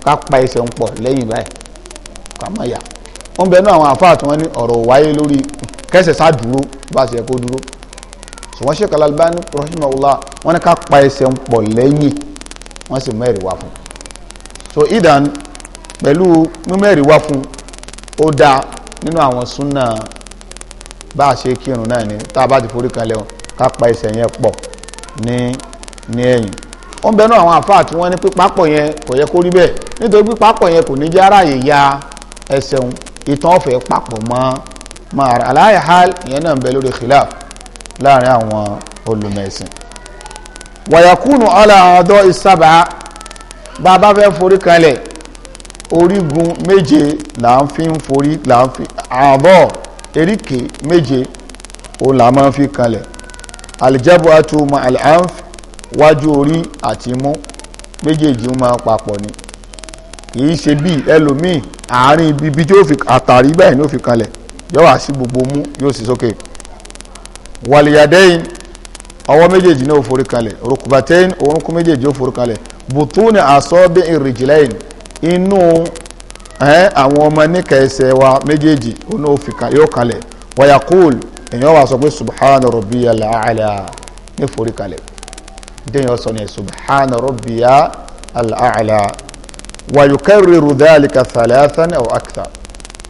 ká pa ẹsẹ̀ ń pọ̀ lẹ́yìn báyìí, ká má yà. Wọ́n bẹ̀rù àwọn àfáà tí wọ́n ní ọ̀rọ̀ wáyé lórí kẹsẹ̀ sá dúró bá ṣe kó dúró. Ṣùgbọ́n Sheikh Al-Albani rahimahullah, wọ́n ní ká pa ẹsẹ̀ ń pọ̀ lẹ́yìn, wọ́n sì mẹ́rin wá fún. So idan pẹ̀lú mímẹ́rin wá fún, ó dáa nínú àwọn súnà bá a ṣe kírun náà ni tá a bá ti forí kanlẹ̀ wọn, ká pa ẹsẹ̀ yẹn pọ̀ ní ẹ̀yìn. Ó ń bẹnu àwọn àfáà tí wọ́n ní pípapọ̀ yẹn kò yẹ kó rí bẹ́ẹ̀, nítorí pípapọ̀ yẹn kò ní jẹ́ aráàyè ya ẹsẹ̀ òun, ìtàn ọ̀fẹ́ papọ̀ mọ́ ara. Aláyà hal, ìyẹn náà ń bẹ lórí khilaf láàrin àwọn olùmẹ̀sìn. Wàyàkùnù ọ̀là ọ̀dọ́ ìsábà, bá a bá fẹ́ forí kanlẹ̀, orígun méje là ń fi ń forí, là ń fi àbọ̀ eríkè méje òun là máa ń fi kanlẹ̀. Alìjẹ́bù àtúmọ̀ àlàáfíà, wájú orí àti imú méjèèjì máa papọ̀ ni. Kì í ṣe bí ẹlòmíì, àárín ibi tí ó fi àtàrí báyìí ní ó fi kanlẹ̀, yóò wá sí gbogbo mú, yóò sì sókè. Wàlìyàdẹ́yìn, ọwọ́ méjèèjì náà ó forí kanlẹ̀. Rukubatayn, orúnkún méjèèjì ó forí kanlẹ̀. Bùtúni asabi ìrìjìlẹ́yìn, inú àwọn ọmọ níkà ẹsẹ̀ wa méjèèjì yóò kalẹ̀. Wa yaqul, èèyàn wà sọ pé subhana rabbiyal a'la ní forí kalẹ̀. Déèyàn sọ ní subhana rabbiyal a'la. Wa yukarriru dhalika thalathan aw akthar,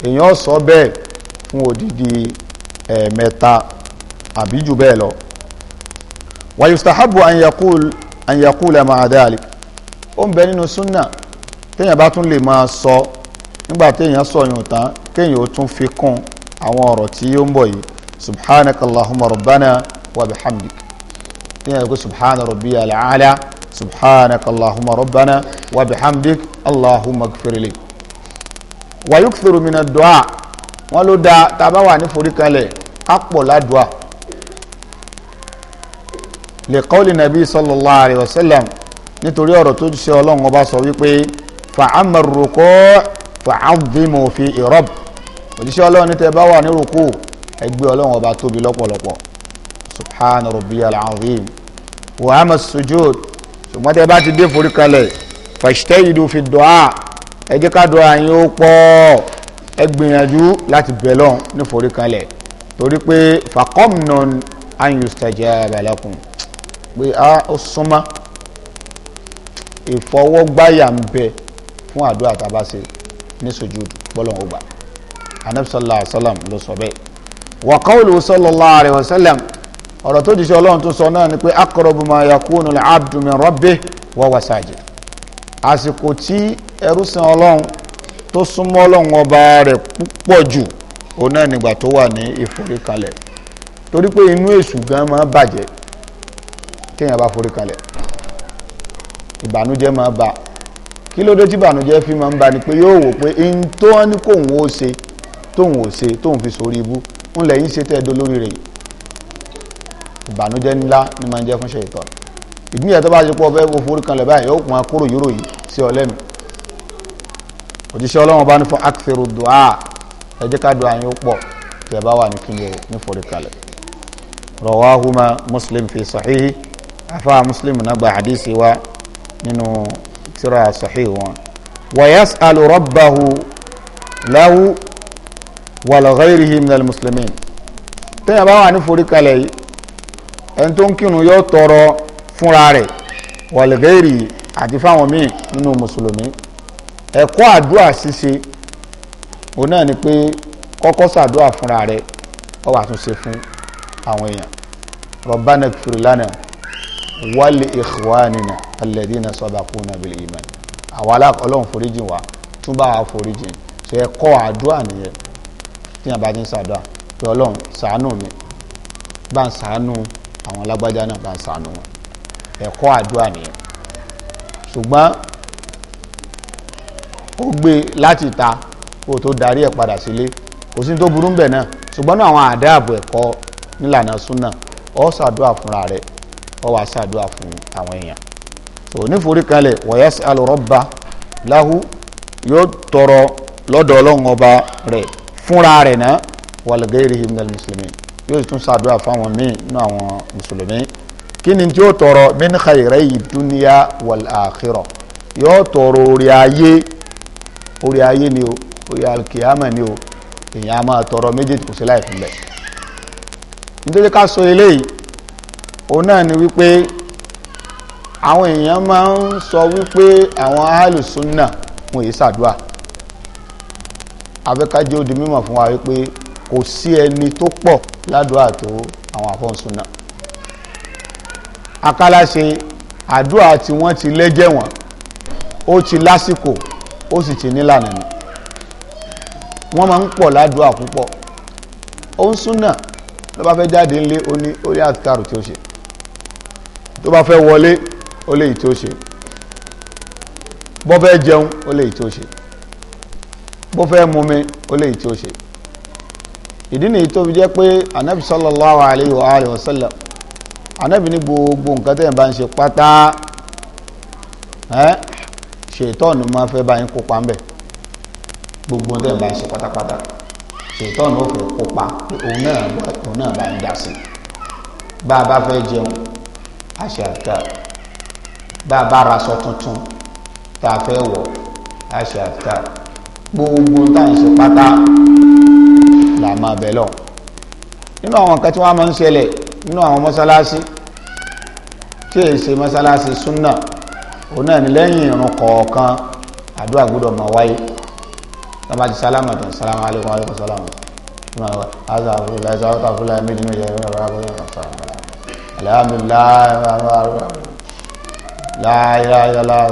èèyàn sọ bẹ́ẹ̀ fún odidi ẹ̀ẹ̀mẹ́ta àbí jù bẹ́ẹ̀ lọ. Wa yustahabu an yaqula ma'a dhalik, ó ń bẹ nínú súnà téèyàn bá tún lè máa sọ nígbà téèyàn sọ yùn tán, kéèyàn ó tún fi kún àwọn ọ̀rọ̀ tí ó ń bọ̀ yìí: subhanaka allahumma rabbana wa bihamdik. Téèyàn kó subhana rabbiyal a'la, subhanaka allahumma rabbana wa bihamdik, allahumma ighfirli. Wa yukthiru min ad-du'a, wọn ló dáa tá a bá wà ní foríkalẹ̀ ká pọ̀ ládùá. Li qawli nabi sallallahu alayhi wa sallam, nítorí ọ̀rọ̀ tó ṣe Ọlọ́run ọba sọ wípé fa'amma ar-ruku' fa'azzimu fi rabb. Òjíṣẹ́ Ọlọ́run ní tẹ́ bá wà ní rúkú, ẹ gbé Ọlọ́run ọba tóbi lọ́pọ̀lọpọ̀, subhana rabbiyal azim. Wa amma as-sujud, ṣùgbọ́n tẹ́ bá ti dé foríkalẹ̀, fajtahidu fi du'a, ẹ jẹ́ ká dùá yín ó pọ̀, ẹ gbìyànjú láti bẹ̀ lọ́n ní foríkalẹ̀, torí pé faqamnun an yustajaba lakum, pé a ó súnmọ́ ìfọwọ́gbáyà ń bẹ fún àdúrà tá a bá ṣe ní sujud bọ́lọ̀ ó gbà. Anabi sallallahu alayhi wa sallam ló sọ bẹ́ẹ̀. Wa qawluhu sallallahu alayhi wa sallam, ọ̀rọ̀ tó jíṣẹ́ Ọlọ́run tó sọ náà ni pé aqrabu ma yakunu al-abdu min rabbih wa huwa sajid. Àsìkò tí ẹrúsìn Ọlọ́run tó súnmọ́ Ọlọ́run ọba rẹ̀ púpọ̀ jù, òun náà nígbà tó wà ní ìforíkalẹ̀, torí pé inú èṣù gan máa bàjẹ́ téèyàn bá foríkalẹ̀, ìbànújẹ́ máa bà. Kí ló dé tí ìbànújẹ́ fi máa ń bà? Ni pé yóò wò pé in tó wọ́n ní kóun ó ṣe tóun ò ṣe, tóun fi sórí ibú ń lẹ́yìn ṣe tẹ́ ẹ dolórí rẹ̀. Ìbànújẹ́ ńlá ni máa ń jẹ́ fún ṣètò. Ìdíyẹ tó bá ṣe pọ̀ fẹ́ forí kanlẹ̀ báyìí, yóò pọn kúrò yúrò yìí sí ọlẹ́nu. Òjíṣẹ́ Ọlọ́run bá ní fún akthiru du'a, ẹ jẹ́ ká du'a yín ó pọ̀ tẹ́ bá wà ní kíni ní forí kalẹ̀. Rawahuma Muslim fi sahihi, afa Muslim náà gba hadisi wa nínú tírà sahih wọn. Wa yas'alu rabbahu lahu wa li ghayrihi minal muslimin. Tẹ́yìn bá wà ní forí kalẹ̀ yìí, ẹni tó ń kírun yóò tọrọ fúnra rẹ̀, wa li ghayrihi, àti fáwọn míì nínú mùsùlùmí. Ẹ̀kọ́ àdúrà ṣíṣe òun náà ni pé kọ́kọ́ ṣàdúrà fúnra rẹ̀, ó wà tún ṣe fún àwọn èèyàn. Rabbana ighfir lana wa li ikhwanina alladhina sabaquna bil iman. Àwa Ọlọ́run foríjìn wa, tún bá wa foríjìn. Ṣe ẹ̀kọ́ àdúrà nìyẹn. Tí yàn bá ti ń ṣàdúrà pé Ọlọ́run ṣàánú mi, bá ń ṣàánú àwọn alágbájá náà, bá ń ṣàánú wọn, ẹ̀kọ́ àdúrà nìyẹn. Ṣùgbọ́n ó gbé láti ta kó o tó darí ẹ̀ padà sílé, kò sí tó burú bẹ̀ náà. Ṣùgbọ́n náà àwọn àdáàbò ẹ̀kọ́ nílànà súnà, ó ṣàdúrà fúnra rẹ̀, ó wàá ṣàdúrà fún àwọn èèyàn. So níforí kalẹ̀, wa yas'alu rabba lahu, yóò tọrọ lọ́dọ̀ Ọlọ́run ọba rẹ̀ fúnra rẹ̀ náà, wa li ghayrihi minal muslimin, yóò tún ṣàdúrà fáwọn míì nínú àwọn mùsùlùmí. Kí ni tí ó tọrọ? Min khayrayi dunya wal akhirah, yóò tọrọ orí ayé, orí ayé ni o, orí alkiyama ni o. Èèyàn a máa tọrọ méjèèjì, kò sí láì fún bẹ́ẹ̀. Nítorí ká sọ eléyìí, òun náà ni wípé àwọn èèyàn máa ń sọ wípé àwọn alùsùnà wọn èyí ṣàdúà. Afẹ́kájẹ́ ó di mímọ̀ fún wa wípé kò sí ẹni tó pọ̀ ládùúà tó àwọn àfọ́nsùnà. Akálàṣe àdúà tí wọ́n ti lẹ́jẹ̀ wọ́n, ó ti lásìkò, ó sì ti nílànà ni wọ́n máa ń pọ̀ ládùúà púpọ̀. Ó ń súnà ló bá fẹ́ jáde ńlé, ó ní orí àtikárù tí ó ṣe. Tó bá fẹ́ wọlé, ó léyìí tí ó ṣe. Bó fẹ́ jẹun, ó léyìí tí ó ṣe. Bó fẹ́ mumi, ó léyìí tí ó ṣe. Ìdí nìyí tó fi jẹ́ pé anabi sallallahu alayhi wa alihi wa sallam, anabi ní gbogbo nǹkan tẹ́yìn bá ń ṣe pátá, ṣètọ́ọ̀nù máa fẹ́ bá yín kópa ńbẹ̀. Gbogbo tẹ́yìn bá ń ṣe pátápátá, ṣètọ́ọ̀nù ó fẹ́ kópa, òun náà bá ń dá sí. Bá a bá fẹ́ jẹun, a ṣe àdúrà. Bá a bá ra aṣọ tuntun tá a fẹ́ wọ̀, á ṣe àfikà. Gbogbo tá à ń ṣe pátá là máa bẹ̀ lọ. Nínú àwọn nǹkan tí wọ́n máa ń ṣẹlẹ̀ nínú àwọn mọ́sálásí tí èyí ṣe mọ́sálásí súnà, òun náà ní lẹ́yìn ìrun kọ̀ọ̀kan, àdúrà gbọ́dọ̀ máa wáyé. Tábà ti sálámà tán, sálámà alaikum, alaikum sálámà, méjì méjì, alhamdulillah, la ilaha illallah,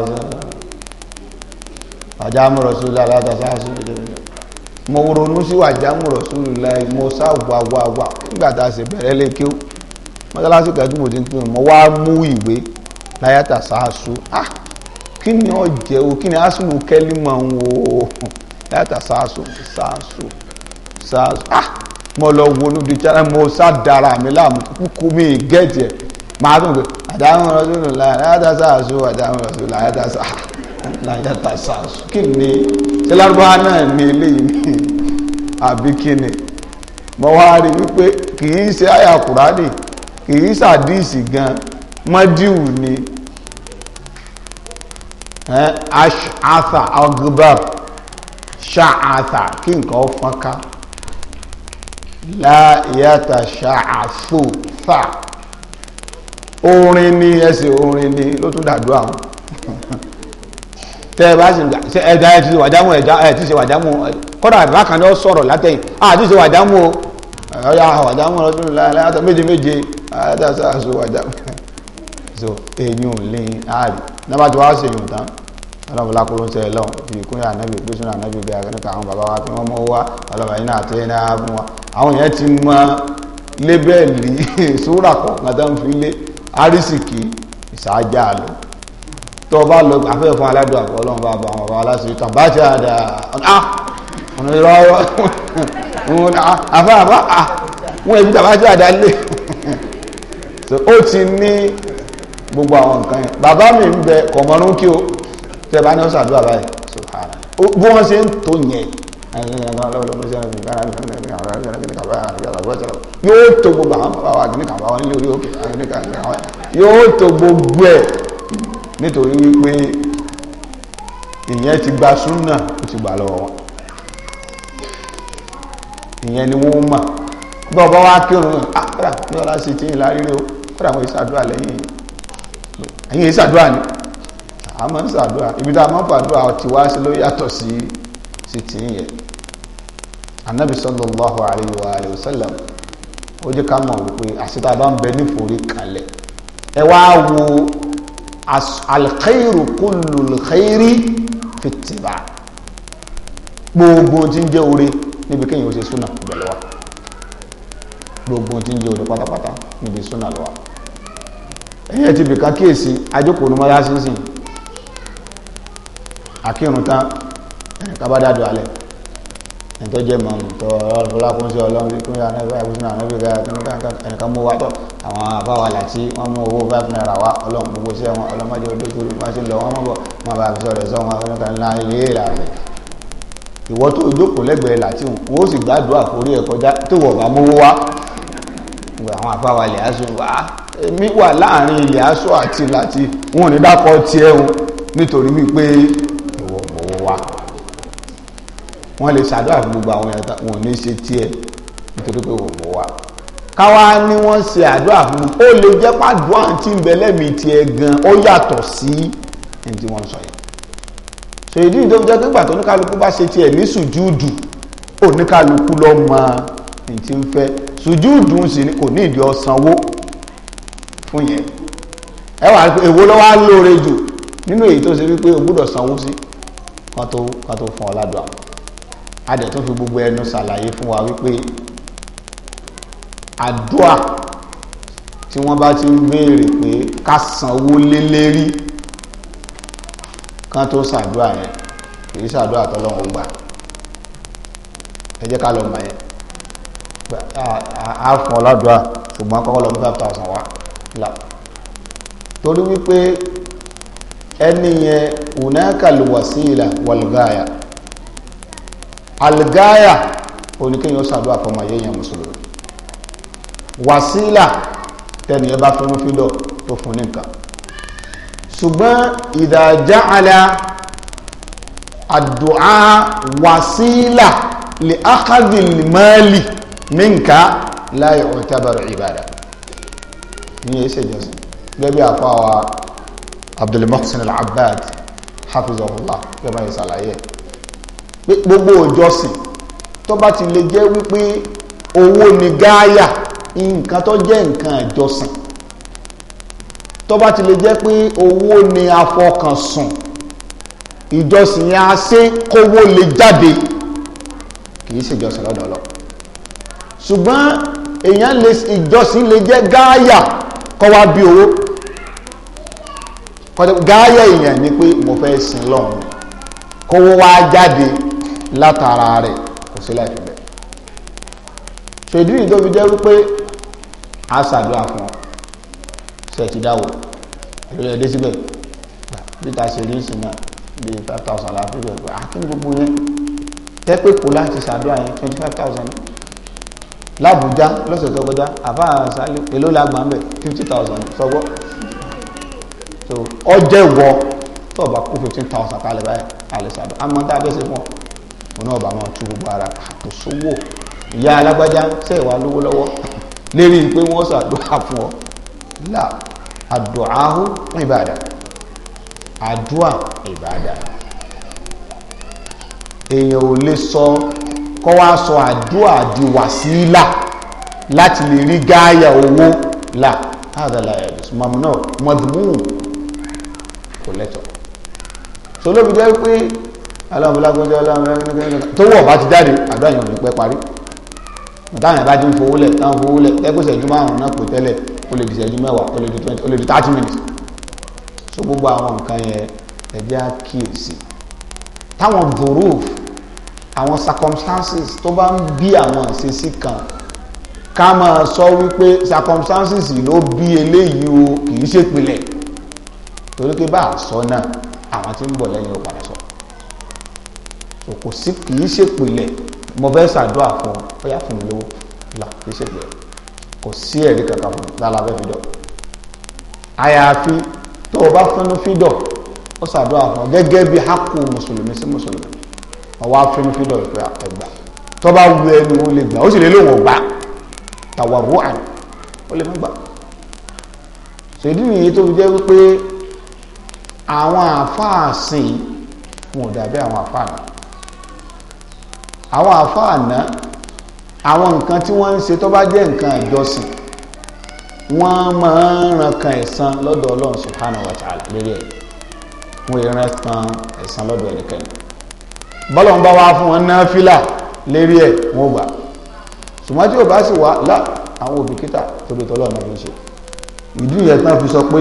wàjámù rasulullah látàsáàsù. Mo ronú sí wàjámù rasulullah, mo sá wà wà wà nígbà tá a sì bẹ̀rẹ̀ lé kí ó mọ́sálásí kan tí mo ti ń kírun. Mo wá mú ìwé láyàtà sáàsù. Ah, kí ni ó jẹ́ o? Kí ni asùlù kẹ́límọ̀ ń wo láyàtà sáàsù sáàsù sáàsù? Ah, mo lọ wo níbi tí mo sá dára mi láàmú kúkú mi gẹ́ẹ̀tì ẹ̀. Máa tún pé àdáhùn rasulullah láyàtà sáàsù, àdáhùn rasulullah láyàtà sáàsù, láyàtà sáàsù. Kí ni ṣé lárúbáwá náà ní eléyìí ní àbí kí ni? Mo wá rí wípé kì í ṣe àyà Kùránì, kì í ṣàdíìsì gan, mọ́díù ni. Ash'atha agbar sha'atha, kí nǹkan fọ́nká, láyàtà sha'athu fà. Orin ni, ẹsẹ̀ orin ni ló tún dàdú àwọn tẹ́ ẹ bá sì ẹja ẹ ti ṣe wàjámù, ẹja ẹ ti ṣe wàjámù. Kọ́dà bákan náà sọ̀rọ̀ látẹ̀yìn, a ti ṣe wàjámù o, ọ̀yà wàjámù lọ́dún láyàtà méje méje, láyàtà sáàsù wàjámù. So èyí ò lè àárí nígbà tí wàá ṣe èyí tán, ọlọ́run lákòrò ń sẹ́ lọ́wọ́ fi kúnyà ànábì gbé sínú ànábì bí akẹ́kọ̀ọ́ àwọn bàbá wa kí wọ́n mọ́ wá ọlọ́run yìí náà àti ẹ̀ náà fún wa. Àwọn yẹn ti mọ lébẹ́ẹ̀lì sóra kọ̀ọ̀kan tó ń fi lé àrísìkì ìsáájà lọ. Tó o bá lọ afẹ́ fún aládùn àpò ọlọ́run bá bá àwọn bàbá aláṣẹ tán bá ti àdá ah ọ̀nà ìrọ̀ àfẹ́ àfẹ́ ah wọ́n èbí tàbá ti àdá lé. So ó ti ní gbogbo àwọn nǹkan yẹn. Bàbá mi ń bẹ kọ̀mọ́rún kí o tẹ́ bá ní ó ṣàdúrà báyìí, subhana bí wọ́n ṣe ń tó yẹn, yóò tó gbogbo àwọn bàbá wa kìnnìkan bá wọn nílé orí òkè yóò tó gbogbo ẹ̀, nítorí wípé ìyẹn ti gba súnà, ó ti gbà lọ́wọ́ wọn. Ìyẹn ni wọ́n mọ̀. Bí ọba wa kírun ah ní ọlá sí tí ìlà rírí o, kódà wọ́n ìsàdúrà lẹ́yìn ẹ̀yìn ìsàdúrà ni a máa ń sàdúrà. Ibi tá a máa ń fàdúrà ti wá sí ló yàtọ̀ sí tí yẹn. Anabi sallallahu alayhi wa alayhi wa sallam, ó jẹ́ ká mọ̀ wípé àṣetá bá ń bẹ níforí kalẹ̀, ẹ wá wo alkhairu kullu alkhairi fi ittiba. Gbogbo tí ń jẹ́ oore níbi kéèyàn ó ṣe súnà ìbẹ̀lẹ̀ wa, gbogbo tí ń jẹ́ oore pátápátá níbi súnà lọ́wọ́. Ẹ̀yẹ́ ti bìkan kíyèsí ajókòó ní mọ́lá sínsìn akírun tán, ẹnìkan bá dádùn alẹ́, ẹni tó jẹ́ mọ̀mù tó ọlọ́kùn sí ọlọ́run kún yà náà báyìí sínú ànábì gáyà ẹnìkan mú wá tọ́ àwọn àbáwá láti wọ́n mú owó ₦5 wá. Ọlọ́run gbogbo sí ẹ̀wọ̀n ọlọ́mọdé olójú wọ́n sì lọ wọ́n mọ̀ bọ̀ wọ́n bá fi sọ̀rọ̀ sọ wọn ẹnìkan ńlá ilé ìlànà. Ìwọ tó jókòó lẹ́gbẹ̀ẹ́ láti wọn ó sì gbàdúrà forí ẹ̀ kọjá tó wọ̀ bá mówó wá. Àwọn àfáwà ilẹ̀ aṣọ wá, èmi wà láàrin ilẹ̀ aṣọ àti láti wọn ò ní dákọ̀ tiẹ̀ wọn, nítorí wípé ìwọ mówó wá. Wọ́n lè ṣàdúrà fún gbogbo àwọn èèyàn, wọn ò ní ṣe tiẹ̀ nítorí pé wọ́n mọ̀ wá. Káwá ní wọ́n ṣe àdúrà fún, ó lè jẹ́ pàdúrà tí ń bẹ lẹ́mìí tiẹ̀ gan, ó yàtọ̀ sí ẹni tí wọ́n ń sọ yẹn. So ìdí ìdó jẹ́ pé ìgbà tó oníkálukú bá ṣe tiẹ̀ ní sùjúdù, oníkálukú ló mọ ní ti ń fẹ́. Sùjúdù ń sì ní kò ní ìdí ọ̀sánwó fún yẹn. Ẹ wà èwo ló wá lóore jù nínú èyí tó ṣe wípé o gbúdọ̀ sanwó sí kan tó fún ọ ládùá? Adẹ̀ tó fi gbogbo ẹnu ṣàlàyé fún wa wípé àdúà tí wọ́n bá ti ń béèrè pé ká sanwó lé lérí kán tó ṣàdúà yẹn, kìí ṣàdúà tọ́lọ́run gbà. Ẹ jẹ́ ká lọ mọ̀ yẹn. Á fún ọ ládùá, ṣùgbọ́n kọ́kọ́ lọ mú 5,000 wá là, torí wípé ẹni yẹn hunaka alwasila walgaya. Algaya oníkéyàn ó ṣàdúrà fọmọ yẹn mùsùlùmí. Wàsílà tẹni ẹ bá fẹ́ràn fídọ̀ tó fún ní nǹkan. Ṣùgbọ́n idha ja'ala àdúà wàsílà li akhadhil mali minka la yu'tabaru ibada. Ní èsè ìjọsìn. Gẹ́gẹ́ bí àfáwà Abdul Muhsin Al-Abbad hafizahullah gẹ́gẹ́ bá yẹ ṣàlàyé pé gbogbo ìjọsìn tó bá ti lè jẹ́ wípé owó ni gáyà, nǹkan tó jẹ́ nǹkan ìjọsìn, tó bá ti lè jẹ́ pé owó ni afọkànsùn, ìjọsìn yẹn á ṣe kówó lè jáde, kì í ṣe ìjọsìn lọ́dọ̀ Ọlọ́run. Ṣùgbọ́n èèyàn lè, ìjọsìn lè jẹ́ gáyà kọ́ wá bí owó. Gáyà èèyàn ni pé mo fẹ́ sin lọ́hùn, kówó wá jáde látara rẹ̀, kò sí láì fi bẹ́ẹ̀. Ṣèdí nìyí tó fi jẹ́ wípé a ṣàdúrà fún ọ, ṣe ti dáwò èrò ẹ̀ dé síbẹ̀ bí ta ṣe rí ìsìn náà bí 5,000 la fi bẹ̀ pé àkíní gbogbo yẹn tẹ́ pé kò láti ṣàdúrà yẹn 25,000 l'Àbújá lọ́sẹ̀ tó kọjá. Àbá àṣálẹ̀ èló la gbà ń bẹ̀? 50,000 sọgbọ́. So ọjẹ́ ìwọ tó o bá kó 15,000 kalẹ̀ báyìí, àlẹ́ ṣàdúrà àmọ́ tá a bẹ́ ṣe fún ọ, òun náà bá máa tú gbogbo ara kò sówó. Ìyá alágbájá ṣe ìwà lówó lọ́wọ́ lérí pé wọ́n ṣàdúrà fún ọ là. Àdùáhù ìbàdà, àdúà ìbàdà, èèyàn ò lè sọ kọ́ wá sọ àdúà di wàsílà láti lè rí gáyà owó là. Hādhā lā yajūz, mamnū madhmūm, kò lẹ́tọ̀. So ló fi jẹ́ pé aláwọ̀ aláwọ̀ tó wọ̀ bá ti jáde, àdúrà yẹn ò ní pẹ́ parí. Táwọn yẹn bá ti ń fowó lẹ̀, táwọn fowó lẹ̀, ẹgbẹ́ ìṣẹ́jú 5 náà pè tẹ́lẹ̀, ó lè di ìṣẹ́jú 10, ó lè di 20, ó lè di 30 minutes. So gbogbo àwọn nǹkan yẹn, ẹ jẹ́ á kíyèsí. Táwọn dhuruf, àwọn circumstances tó bá ń bí àwọn ìṣesí kan, ká máa sọ wípé circumstances ló bí eléyìí o, kì í ṣèpìlẹ̀. Torí pé bá a sọ náà, àwọn tí ń bọ̀ lẹ́yìn ó padà sọ. So kò sí, kì í ṣèpìlẹ̀. Mo fẹ́ ṣàdúrà fún ọ, ó yá, fún mi lówó là, kì í ṣèpìlẹ̀. Kò sí ẹ̀rí kankan fún mi lálẹ́ fẹ́ fi dọ̀. Àyàfi tó o bá fúnnu fídọ̀, ó ṣàdúrà fún ọ gẹ́gẹ́ bí hákù mùsùlùmí sí mùsùlùmí, ọwọ́ afúnnu fídọ̀ ìpè ẹgbà. Tó bá wù ẹnu, ó lè gbà, ó sì lè lóun ọgbà tàwárùàn, ó lè má gbà. Ṣèdí nìyí tó fi jẹ́ wípé àwọn àáfàá sìn wọn ò dàbí àwọn àáfàá náà. Àwọn àáfàá náà, àwọn nǹkan tí wọ́n ń ṣe tó bá jẹ́ nǹkan ìjọsìn, wọ́n máa ń ran kan ẹ̀san lọ́dọ̀ Ọlọ́run subhanahu wa ta'ala lérí ẹ̀. Wọ́n yẹn ran kan ẹ̀san lọ́dọ̀ ẹnikẹ́ni. Bọ́lọ̀ ń bá wá fún wọn náfìlà lérí ẹ̀, wọ́n gbà. Ṣùgbọ́n tí ò bá sì wá lá, àwọn òbíkítà, torí tọ́lọ́ náà fi ṣe. Ìdí yẹn tán fi sọ pé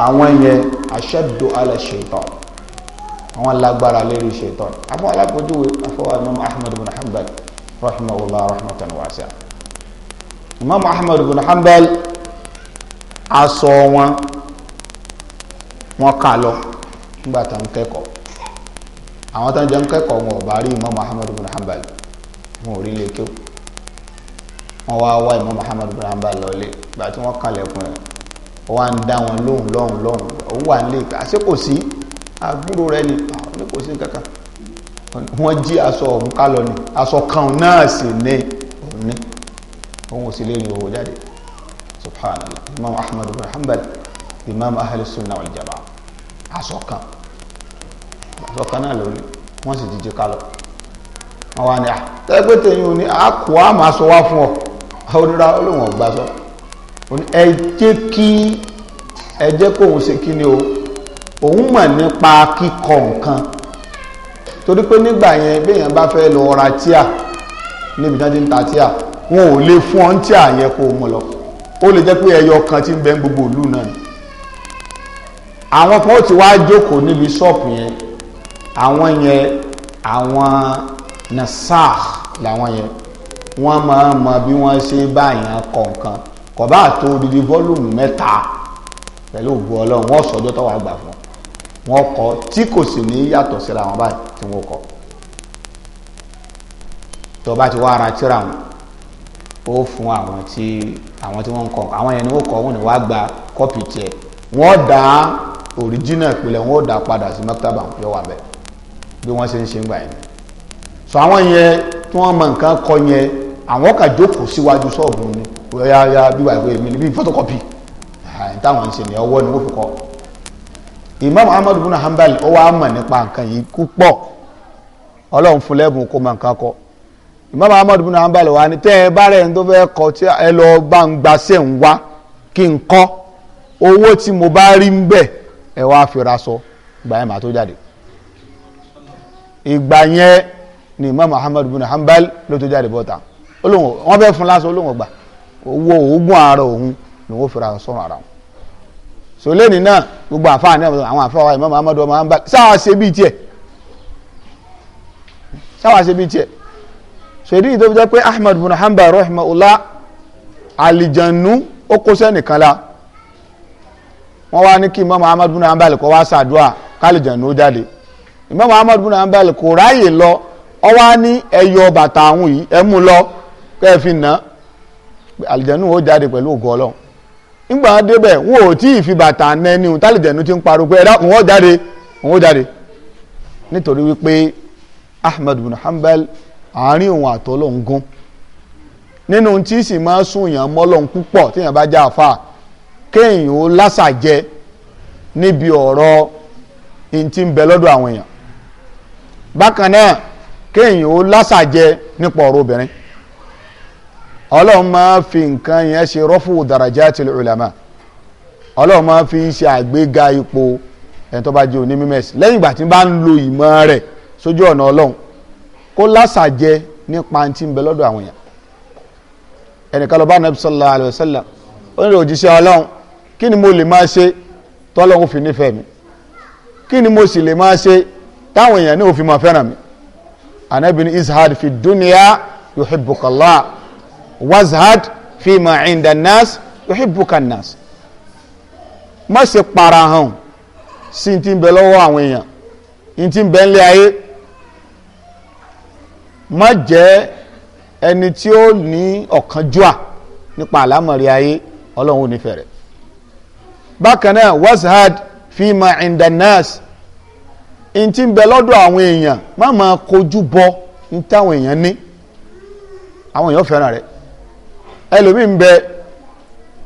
àwọn yẹn ashaddu ala shaitan, àwọn lágbára lérí shaitan. Àbọ̀ alápòjúwe afọwọ́ Imam Ahmad bin Hanbal rahimahullah rahmatan wasi'a. Imam Ahmad bin Hanbal, aṣọ wọn, wọn kà lọ nígbà tó ń kẹ́kọ̀ọ́. Àwọn tó ń jẹ́ ń kẹ́kọ̀ọ́, wọn ò bá rí Imam Ahmad bin Hanbal, wọn ò rí lè kéwù. Wọn wá wá Imam Ahmad bin Hanbal lọlé. Ìgbà tí wọ́n kàlẹ̀kùn ẹ̀, wọ́n wá ń dá wọn lóhùn lóhùn lóhùn, òun wà nílé ìpè àṣẹ kò sí àbúrò rẹ ni, ní kò sí kankan. Wọ́n jí aṣọ òun ká lọ ni, aṣọ kan náà sì ní òun ní, òun ò sì lè rìn òwò jáde. Subhanallah! Imam Ahmad bin Hanbal, imam ahli sunna wal jamaa, aṣọ kan, aṣọ kan náà lónìí, wọ́n sì jíjí ká lọ. Wọ́n wá ní à tẹ́gbẹ́ tẹ̀yìn òní àkó àmà aṣọ wá fún ọ. Onírà olóhùn ọ̀gbà sọ, ẹ jẹ́ kí ẹ jẹ́ kóun ṣe kí ni o, òun mọ̀ nípa kíkọ nǹkan. Torí pé nígbà yẹn, béèyàn bá fẹ́ lọ ra tíà níbi tí wọ́n ti ń ta tíà, wọn ò lè fún ọ ní tíà yẹn kó o mú lọ. Ó lè jẹ́ pé ẹyọ kan tí ń bẹ gbogbo ìlú náà ni. Àwọn kan ó ti wá jókòó níbi ṣọ́ọ̀pù yẹn. Àwọn yẹn, àwọn nasakh làwọn yẹn, wọ́n máa mọ bí wọ́n ṣe báyàn kọ nǹkan. Kò bá tó odidi volume 3, pẹ̀lú ògbó Ọlọ́run, wọ́n sọjọ́ tó wà gbà fún wọn kọ, tí kò sì ní yàtọ̀ síra wọn báyìí tí wọ́n kọ. Tó bá ti wá ara tíra wọn, ó fún àwọn tí wọ́n ń kọ, àwọn yẹn ni ó kọ, wọn ni wàá gba copy tiẹ̀, wọ́n dá. Original ìpìlẹ̀ wọn ó dá padà sí maktaba, yóò wà bẹ́ẹ̀ bí wọ́n ṣe ń ṣe ń gbà yẹn. So àwọn yẹn tí wọ́n mọ nǹkan kọ yẹn, àwọn kà jókòó síwájú ṣọ́ọ̀bù ni, ya ya bí wà pé èmi ni bí photocopy táwọn ń ṣe ní ọwọ́ ni wọ́n fi kọ́. Imam Ahmad bin Hanbal, ó wá mọ̀ nípa nǹkan yìí púpọ̀. Ọlọ́run fún lẹ́bùn kó mọ nǹkan kọ. Imam Ahmad bin Hanbal wà ní tẹ́ ẹ bá rẹ̀ ń tó fẹ́ kọ, tí ẹ lọ bá ń gba ṣe ń wá kí n kọ́, owó tí mo bá rí ń bẹ̀, ẹ wá fi ra sọ. Ìgbà yẹn màá tó jáde. Ìgbà yẹn ni Imam Ahmad bin Hanbal ló tó jáde bọ́ta. Olóhùn wọn fẹ́ fún lásán, olóhùn gbà, owó oògùn ara òun ni wọ́n fi ra sọ́run ara wọn. So lẹ́ni náà, gbogbo àfáà ní àwọn àfáà wa, Imam Ahmad ọmọ Hanbal, sáwà ṣe bíi tiẹ̀, sáwà ṣe bíi tiẹ̀. So ìdí tó fi jẹ́ pé Ahmad bin Hanbal rahimahullah, àlìjànú ó kó sẹ́nìkan la, wọ́n wá ní kí Imam Ahmad bin Hanbal kó wá ṣàdúà kálìjànú ó jáde. Imam Ahmad bin Hanbal kò ráyè lọ, ọ wá ní ẹyọ bàtà àwọn yìí, ẹ mú lọ kẹ́ẹ̀fì ná, àlìjànú ó jáde pẹ̀lú ògo Ọlọ́run. Nígbà wọn débẹ̀, wọn ò tí ì fi bàtà nẹni ohun tálìjànú ti ń pariwo pé ẹ̀dá òun ó jáde, òun ó jáde. Nítorí wípé Ahmad bin Hanbal, àárín òun àtọ́lọ́hún gún nínú tí sì máa sún èèyàn mọ́lọ́hún púpọ̀. Téèyàn bá já àfà, kéèyàn ó lásàjẹ níbi ọ̀rọ̀ in tí ń bẹ lọ́dọ̀ àwọn èèyàn. Bákan náà, kéèyàn ó lásàjẹ nípa ọ̀rọ̀ obìnrin. Ọlọ́run máa fi nǹkan yẹn ṣe rọ́fù darajatil ulama. Ọlọ́run máa fi ṣe àgbéga ipò ẹni tó bá jẹ́ onímímẹ́sì lẹ́yìn ìgbà tí ń bá ń lo ìmọ̀ rẹ̀ sójú ọ̀nà Ọlọ́run, kó lásàjẹ nípa tí ń bẹ lọ́dọ̀ àwọn èèyàn. Ẹnìkan lọ bá Nabi sallallahu alayhi wa sallam, ó ní, "Òjíṣẹ́ Ọlọ́run, kí ni mo lè máa ṣe tọ́lọ́run fi nífẹ̀ẹ́ mi? Kí ni mo sì lè máa ṣe táwọn èèyàn ní òfin máa fẹ́ràn mi?" Ànábì ní, "Izhad fi dunya yuhibbuka Allah, wazhad fi ma inda nas yuhibbuka nas." Má ṣe parahàn sí ti ń bẹ lọ́wọ́ àwọn èèyàn, ti ń bẹ ńlẹ̀ ayé. Má jẹ́ ẹni tí ó ní ọ̀kánjúà nípa àlámọ̀rí ayé, Ọlọ́run ò nífẹ̀ẹ́ rẹ̀. Bákan náà, wazhad fi ma inda nas, n tí ń bẹ lọ́dọ̀ àwọn èèyàn, má máa kojú bọ ní táwọn èèyàn ní, àwọn èèyàn fẹ́ràn rẹ̀. Ẹlòmíì ń bẹ,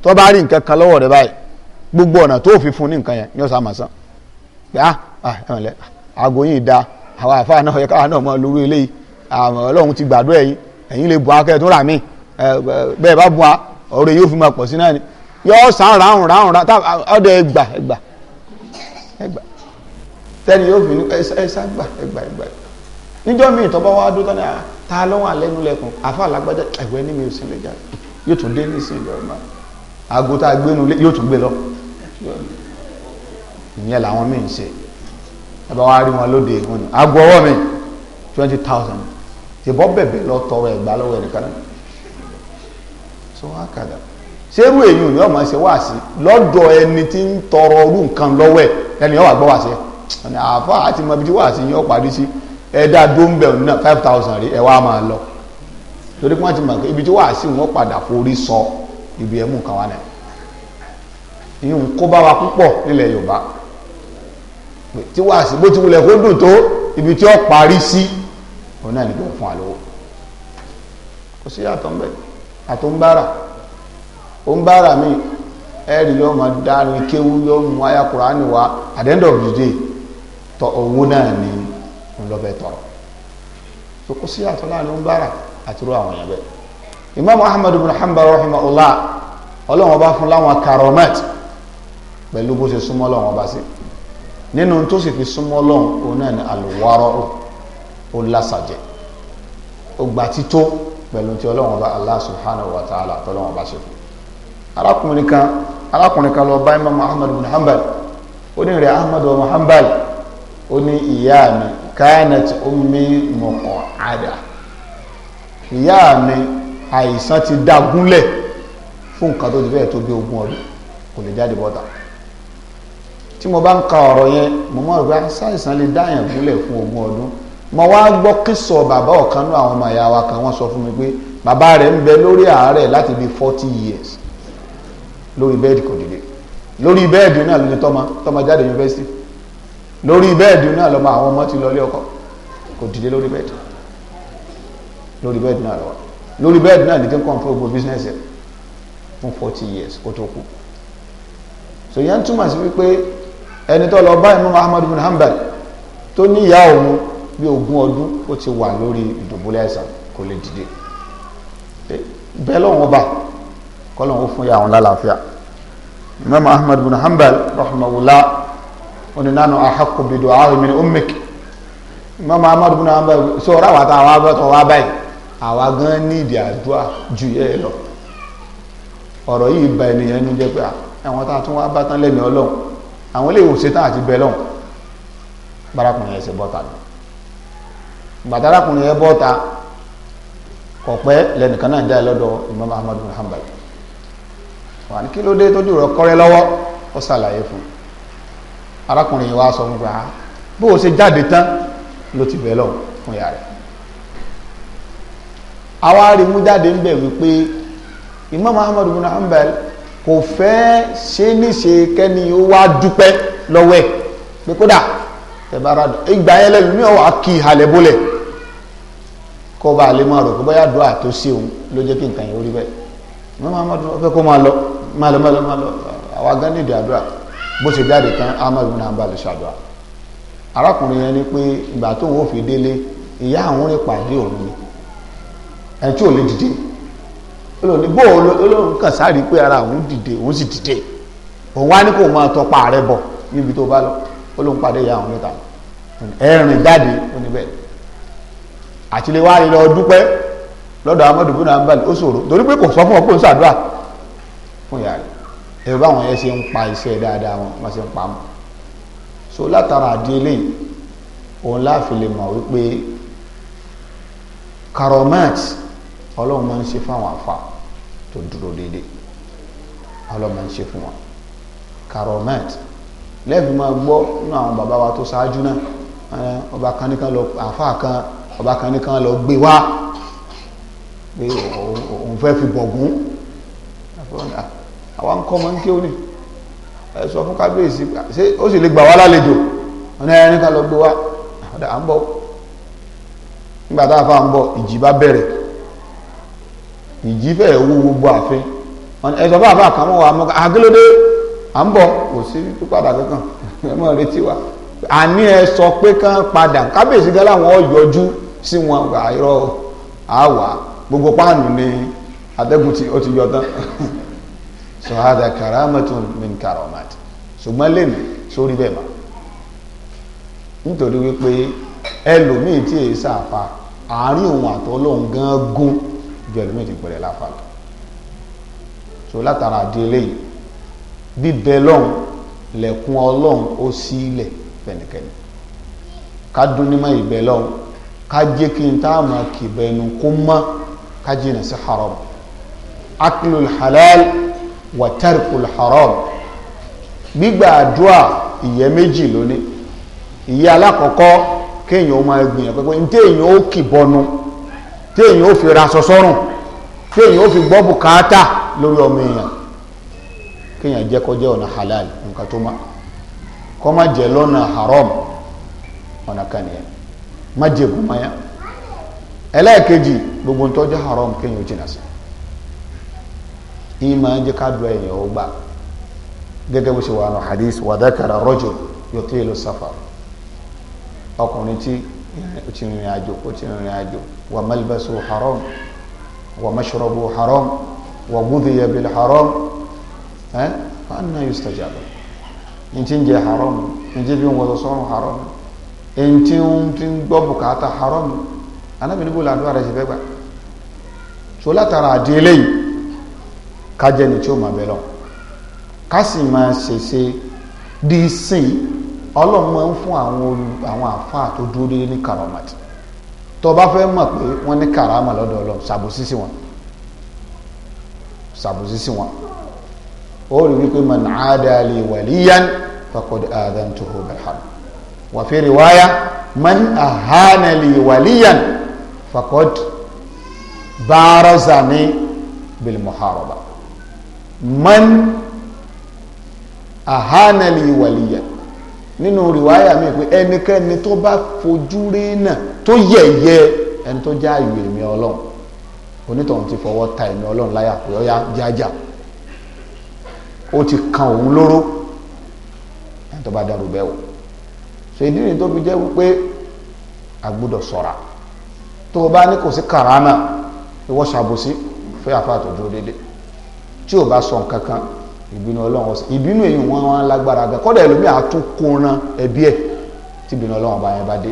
tó bá rí nǹkan kan lọ́wọ́ rẹ̀ báyìí, gbogbo ọ̀nà tó fi fún ní nǹkan yẹn ní ọ̀sán àmàsán pé ah ah, ẹ̀wọ̀n lẹ aago yìí da, àwọn àfáà náà yẹ káwọn náà mọ lórí eléyìí, Ọlọ́run ti gbàdúrà ẹ̀yin, ẹ̀yin lè bu akẹ́ tó rà mí bẹ́ẹ̀ bá bu a, ọ̀rọ̀ yóò fi máa pọ̀ sí náà ni, yọ sàn ráhùn ráhùn ọdọ ẹgbà ẹgbà ẹgbà tẹ́ni yóò fi ní ẹsà gbà ẹgbà ẹgbà. Níjọ́ míì tọ́ bá wá dó tán ní ta lọ́wọ́ àlẹ́nu lẹ́kùn, àfa àlágbájá ẹ̀wẹ́ ní mi ò sí lè jáde, yóò tún dé ní sí ìjọba, aago tá a gbé nu yóò tún gbé lọ. Ìyẹn làwọn míì ń ṣe. Ẹ bá wá rí wọn lóde, wọn ni aago ọwọ́ mi 20,000, tìbọ́ bẹ̀bẹ̀ lọ tọrọ ẹ̀gbá lọ́wọ́ ẹnìkan náà. So wá kàdà ṣerú èyí ò ní ọmọ ṣe wá sí lọ́dọ̀ ẹni tí ń tọrọ ọrú nǹkan lọ́wọ́ ẹ̀, ẹni yóò wà gbọ́ wá sí ẹ̀ ọ̀nà àfa àti mọ ibi tí wá sí yín ó parí sí. Ẹ̀dá dóńbẹ̀ náà 5,000 rí, ẹ wá máa lọ, torí pé wọ́n ti mọ̀ pé ibi tí wá sí wọn padà forí sọ ibi ẹ̀mú nǹkan wa náà. Ìyún kó bá wa púpọ̀ nílẹ̀ Yorùbá, tí wá sí bó ti wulẹ̀ kó dùn tó, ibi tí ó parí sí òun náà nígbà fún àlọ́wọ́. Kò sí yàtọ̀ ńbẹ àtúnbára ó ń bára mi, ẹ̀rì yóò máa dárin kéwú, yóò mú àyà Kùránì wá. At the end of the day, tọ owó náà ni òun lọ fẹ́ tọrọ. So kò sí yàtọ̀ láàrin ó ń bára àti irú àwọn èèyàn bẹ́ẹ̀. Imam Ahmad ibn Hanbal rahimahullah, Ọlọ́run ọba fún láwọn karomat pẹ̀lú bó ṣe súnmọ́ Ọlọ́run ọba sí. Nínú tó sì fi súnmọ́ Ọlọ́run, òun náà ni alùwárọ̀, ó lásàjẹ́, ó gba tító pẹ̀lú tí Ọlọ́run ọba Allah subhanahu wa ta'ala tọ́lọ́run ọba ṣe fún arákùnrin kan. Arákùnrin kan lọ bá Imam Ahmad ibn Hanbal, ó ní, "Rẹ̀ Ahmad ibn Hanbal," ó ní, "ìyá mi, kanat ummi muq'ada, ìyá mi, àìsàn ti dá gúnlẹ̀ fún nǹkan tó ti fẹ́ tó bí 20 ọdún, kò lè jáde bọ́ta." Tí mo bá ń ka ọ̀rọ̀ yẹn, mo mọ̀ pé sáìsàn lè dáyàn gúnlẹ̀ fún 20 ọdún. Mo wá gbọ́ kísọ̀ bàbá ọ̀kan náà, àwọn ọmọ ìyá wa kan, wọ́n sọ fún mi pé bàbá rẹ̀ ń bẹ lórí àárẹ̀ láti bí 40 years lórí bẹ́ẹ̀dì, kò dìde. Lórí bẹ́ẹ̀dì náà ló ní tọ́mọ tọ́mọ jáde yunifásitì. Lórí bẹ́ẹ̀dì náà lọ́mọ àwọn ọmọ ti lọ ilé ọkọ. Kò dìde lórí bẹ́ẹ̀dì. Lórí bẹ́ẹ̀dì náà lọ́wọ́. Lórí bẹ́ẹ̀dì náà ní tí ń control gbogbo business ẹ̀ fún 40 years kó tó kú. So yẹn túmọ̀ sí wípé ẹni tó lọ bá Imam Ahmad bin Hanbal tó ní ìyá òun bí 20 ọdún ó ti wà lórí ìdùbúlẹ̀ àìsàn, kò lè dìde, bẹ́ẹ̀ lọ́wọ́n bá kọ́lọ́n ó fún ìyá òun lálàáfíà. Imam Ahmad bin Hanbal rahimahullah ó ní nánú ahaqqu bi du'a'i min ummik. Imam Ahmad bin Hanbal sọ ọ̀rọ̀ àwọn àtàwọn abẹ́tọ̀ wá báyìí, àwa gan ní ìdí àdúrà ju yẹ́ lọ. Ọ̀rọ̀ yìí ba ènìyàn ní jẹ́ pé àwọn tá a tún wá bá tán lẹ́mìí Ọlọ́run, àwọn ilé ìwòsàn tán àti bẹ́ẹ̀ lọ́hùn. Bárakùnrin yẹn ṣe bọ́ta ni gbàtàrákùnrin yẹn bọ́ta kọ̀pẹ́ lẹ́nìkan náà jáde lọ́dọ̀ Imam Ahmad bin Hanbal. Wà ní kí ló dé tójú rẹ̀ kọ́rẹ́ lọ́wọ́? Ó ṣàlàyé fún arákùnrin yìí, wá sọ fún pé bó o ṣe jáde tán ló ti bẹ̀ lọ́hùn fún ìyá rẹ̀. Àwa rí mú jáde ń bẹ̀ wípé Imam Ahmad bin Hanbal kò fẹ́ ṣe níṣe kẹ́ni ó wá dúpẹ́ lọ́wọ́ ẹ̀ pé kódà tẹ̀bára ìgbà yẹn lẹ́nu mi ò wá kí ìhàlẹ̀ bólẹ̀ kó bá lè máa rò pé bóyá dùn àtó sí òun ló jẹ́ kí nǹkan yẹn ó rí bẹ́ẹ̀. Imam Ahmad fẹ́ kó máa lọ, máa lọ, máa lọ, máa lọ. Àwa gan nídìí àdúrà. Bó ṣe jáde tán, Ahmad bin Hanbal ṣàdúrà. Arákùnrin yẹn ni pé ìgbà tóun ó fi délé, ìyá àwọn rìn pàdé òun ni ẹni tí ò lè dìde. Olóhùn bó olóhùn kàn sáré pé ara òun dìde, òun sì dìde. Òun wá ní kó máa tọpa rẹ bọ̀ níbi tó bá lọ. Olóhùn pàdé ìyá àwọn mẹ́ta ẹ̀rìn jáde. Ó ní bẹ́ẹ̀ àti lè wá rí lọ dúpẹ́ lọ́dọ̀ Ahmadu bin Hanbal, ó ṣòro torí pé kò sọ fún ọ pé ó ń ṣàdúrà fún ìyá rẹ̀. Ẹ̀rọ báwọn yẹn ṣe ń pa iṣẹ́ dáadáa wọn, wọ́n ṣe ń pa mọ́. So látara àdí eléyìí, òun láàfin lè mọ̀ wípé karamat Ọlọ́run máa ń ṣe fáwọn àfa tó dúró déédéé. Ọlọ́run máa ń ṣe fún wọn karamat. Lẹ́ẹ̀fì máa gbọ́ nínú àwọn bàbá wa tó ṣáájú náà, ọba kan nìkan lọ, àfa kan, ọba kan nìkan lọ gbé wá pé òun fẹ́ fi bọ̀gún. Àwa ń kọ́ ọmọ ń kí ó ní ẹ sọ fún kábíyèsí, ṣé ó sì lè gbà wá lálejò? Ọ̀nà ẹni ká lọ gbé wá, ọ̀dà à ń bọ̀. Nígbà tá a fà ń bọ̀, ìjì bá bẹ̀rẹ̀, ìjì fẹ́ wó gbogbo ààfin. Ẹ sọ fún àfà kan mọ́ wa mọ́ àgélódé, à ń bọ̀, kò sí pípadà kankan, ẹ mọ̀ retí wa. Àní ẹ sọ pé kán padà, kábíyèsí gan láwọn yọjú sí wọn. Àìrọ àwà gbogbo páànù ni atẹ́gùn tí ó ti yọ tán. So hada karamatun min karamat. Ṣùgbọ́n lèmi sórí bẹ́ẹ̀ ma, nítorí wípé ẹlòmíì tí èyí sàfà, àárín òun àtọ́lọ́hun gan gún ju ẹlòmíì ti pẹ̀lẹ̀ láfa lọ. So látara àdí eléyìí, bíbẹ lọ́hùn, lẹ̀kùn Ọlọ́hun ó sílẹ̀ fẹ̀nìkẹ́ni. Ká dún nímọ̀ ìbẹ lọ́hùn, ká jẹ́ kí n tá a máa kìbẹnu kó mọ́, ká jìnà sí haram. Aklul halal wa tarkul haram. Gbígbà àdúrà, ìyẹ́ méjì lónìí. Ìyẹ́ alákọ̀ọ́kọ́, kéèyàn ó máa gbìyànjú pé ní téèyàn ó kì bọnu, téèyàn ó fi raṣọ sọ́rùn, téèyàn ó fi gbọ́ bùkátà lórí ọmọ èèyàn, kéèyàn jẹ́ kó jẹ́ ọ̀nà halal, nǹkan tó má kó má jẹ́ lọ́nà haram. Ọ̀nà kan nìyẹn, má jẹ́ gùnmáyà. Ẹlẹ́ẹ̀kejì, gbogbo ń tọ́jú haram, kéèyàn ó jìnà sí. Ìmọ̀ jẹ́ ká dùn èèyàn ó gbà, gẹ́gẹ́ bó ṣe wà nù hadith wa dhakara rajul yutilu safar, ọkùnrin tí ó ti rìnrìn àjò, ó ti rìnrìn àjò, wa malbasu haram wa mashrabu haram wa ghudhiya bil haram, ẹ́ fa anna yustajabu. Ní tí ń jẹ haram, ní tí fi ń wọ́sọ sọ́run haram, ní tí ń fi ń gbọ́ bùkátà haram, anábì níbo làdúrà rẹ̀ ṣe fẹ́ gbà? So látara àdí eléyìí, ká jẹ́ ni tí ó máa bẹ lọ, ká sì máa ṣèṣe di sìn. Ọlọ́run máa ń fún àwọn àfáà tó dúró déédéé ní karamat. Tó bá fẹ́ mọ̀ pé wọ́n ní karama lọ́dọ̀ Ọlọ́run, ṣàbòsí sí wọn, ṣàbòsí sí wọn, ó rí wípé man aada li waliyan faqad adantuhu bil harb, wa fi riwaya man ahana li waliyan faqad barazani bil muharaba. Man Àhánàlì wàlíyà, nínú rìwáyà mi pé ẹnikẹ́ni tó bá fojú rí náà tó yẹ̀yẹ́ ẹni tó já ìwé mi Ọlọ́run, onítọ̀hún ti fọwọ́ ta ẹ̀mí Ọlọ́run láyà pé ọyá jájà, ó ti kan òun lóró ẹni tó bá dárú bẹ́ẹ̀ wò. So ìdí nìyí tó fi jẹ́ wípé a gbọ́dọ̀ ṣọ́ra. Tó o bá ní kò sí kàrámà, ìwọ ṣàbòsí fẹ́ àfa tó dúró déédéé, tí o bá sọ nǹkan kan, ìbínú Ọlọ́run ọ̀sẹ̀, ìbínú èyí wọn wọn lágbára gan, kọ́dà ẹlòmíì àtúnkóran ẹbí ẹ̀ tí ìbínú Ọlọ́run ọba yẹn bá dé.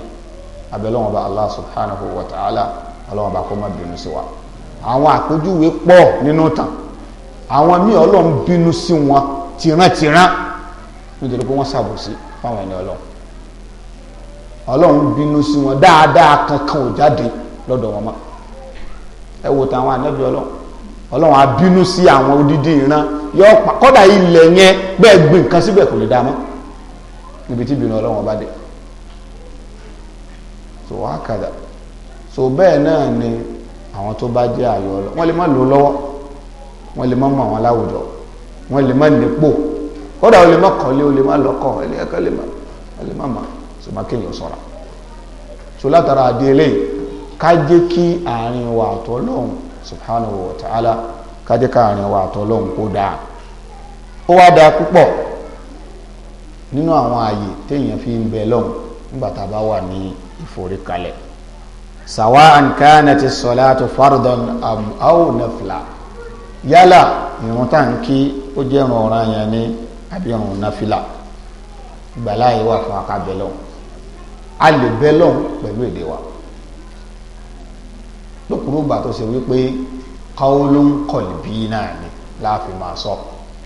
Abẹ́ Ọlọ́run ọba Allah subhanahu wa ta'ala, Ọlọ́run ọba kó má bínú sí wa. Àwọn àpèjúwe pọ̀ nínú tàn, àwọn míì Ọlọ́run bínú sí wọn tìrántìrán nítorí pé wọ́n ṣàbòsí fáwọn ẹni Ọlọ́run. Ọlọ́run bínú sí wọn, dáadáa kankan ò jáde lọ́dọ̀ wọn mọ́. Ẹ wo tàwọn ànábì Ọlọ́run, Ọlọ́run á bínú sí àwọn odidi ìran yọ pa, kọ́dà ilẹ̀ yẹn bẹ́ẹ̀ gbin nǹkan síbẹ̀ kò lè dá mọ́ níbi tí ìbínú Ọlọ́run ọba dé. So wá kàdà so bẹ́ẹ̀ náà ni àwọn tó bá jẹ́ àyọ̀ Ọlọ́run, wọ́n lè má lò lọ́wọ́, wọ́n lè má mọ̀ àwọn láwùjọ, wọ́n lè má nípò, kódà ó lè má kọ́lé, ó lè má lọ́kọ̀, ẹlẹ́ẹ̀kọ́ lè má, ó lè má mọ̀. So má kéèyàn sọ̀rọ̀ so látara àdé eléyìí, ká jẹ́ kí àárín wa àtọ́lọ́hun subhanahu wa ta'ala, ká jẹ́ ká àárín wa àtọ́lọ́hun kó dáa. Ó wá dáa púpọ̀ nínú àwọn ààyè téèyàn fi ń bẹ lọ́hùn nígbà tá a bá wà ní ìforíkalẹ̀. Sawa'an kanati salatu fardan aw nafla, yálà ìrun tá à ń kí ó jẹ́ ìrun ọ̀ranyàn ni àbí ìrun náfìlà, ìgbàláyé wà fún akábẹ́ lọ́hùn. A lè bẹ lọ́hùn pẹ̀lú èdè wa lókùrú ìgbà tó ṣe wípé qawlun qalbi náà ni láàfin máa sọ,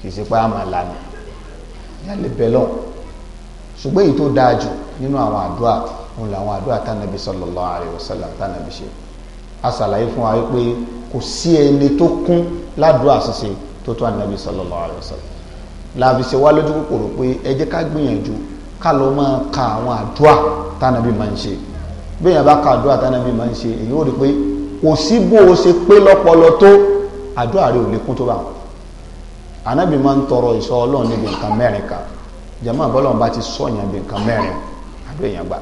kì í ṣe pé a máa lánà, yá lè bẹ lọ́hùn. Ṣùgbọ́n èyí tó dáa jù nínú àwọn àdúrà òun làwọn àdúrà tánàbí sallallahu alaihi wasallam tánàbí ṣe. A ṣàlàyé fún wa wípé kò sí ẹni tó kún ládùúrà ṣíṣe tó tó ànábì sallallahu alaihi wasallam. Láàbí ṣe wá lójú kòkòrò pé ẹ jẹ́ ká gbìyànjú ká lọ máa ka àwọn àdúrà tánàbí máa ń ṣe. Bí èèyàn bá ka àdúrà tánàbí máa ń ṣe, èyí ó rí pé kò sí bó o ṣe pé lọ́pọlọ tó, àdúrà rẹ ò lè kún tó bá wọn. Ànábì máa ń tọrọ ìṣọ́ Ọlọ́run níbi nǹkan mẹ́rin kan. Jàmáà, bọ́lọ́run bá ti sọ̀yàn bí nǹkan mẹ́rin, àdúrà èèyàn gbà.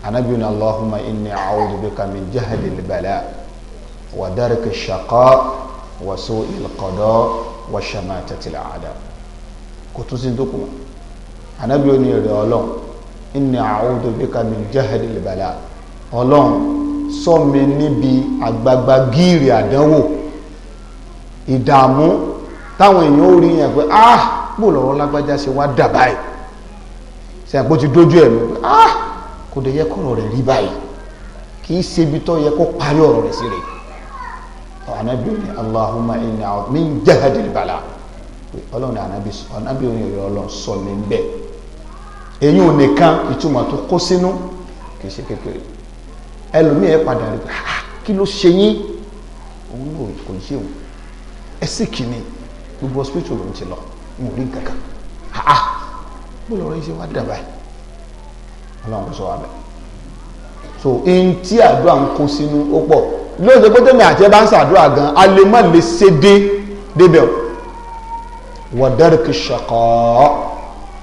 Ànábì ní Allahumma inni a'udhu bika min jahdil bala wa darki shaqa wa su'il qada wa shamatatil a'da. Kò tún sí dókùnmọ́. Ànábì ní èrè Ọlọ́run, inni a'udhu bika min jahdil bala. Ọlọ́run ṣọ́ mi níbi àgbàgbà gíìrì àdánwò, ìdààmú táwọn èèyàn ó rí yẹn pé ah, bó lọ́rọ̀ lágbájá ṣe wá dà báyìí, ṣe àpò ti dójú ẹ̀mí pé ah, kò dẹ̀ yẹ kọ́rọ̀ rẹ̀ rí báyìí, kì í ṣe ibi tó yẹ kó parí ọ̀rọ̀ rẹ̀ sí rẹ̀. Ànábì ní Allahumma inni a'udhu min jahadil bala. Ọlọ́run ní ànábì, ànábì ní ìrẹ̀ Ọlọ́run sọ mi ń bẹ̀. Èyí ò nìkan ìtumọ̀ tó kó sínú kì í ṣe kékeré. Ẹlòmíì ẹ padà rí pé ah, kí ló ṣe yín? Òun náà kò ṣe òun. Ẹ sì kìíní gbogbo hospital lòun ti lọ, mo rí nǹkan kan. Ah, bó lọ́rọ̀ yìí ṣe wá dà báyìí? Ọlọ́run kò sọ wá bẹ́ẹ̀. So in tí àdúrà ń kó sínú ó pọ̀. Lóòótọ́ pé tèmi àti ẹ bá ń ṣàdúrà gan, a lè má lè ṣe dé débẹ̀ o. Wàdárìkì ṣàkọ́,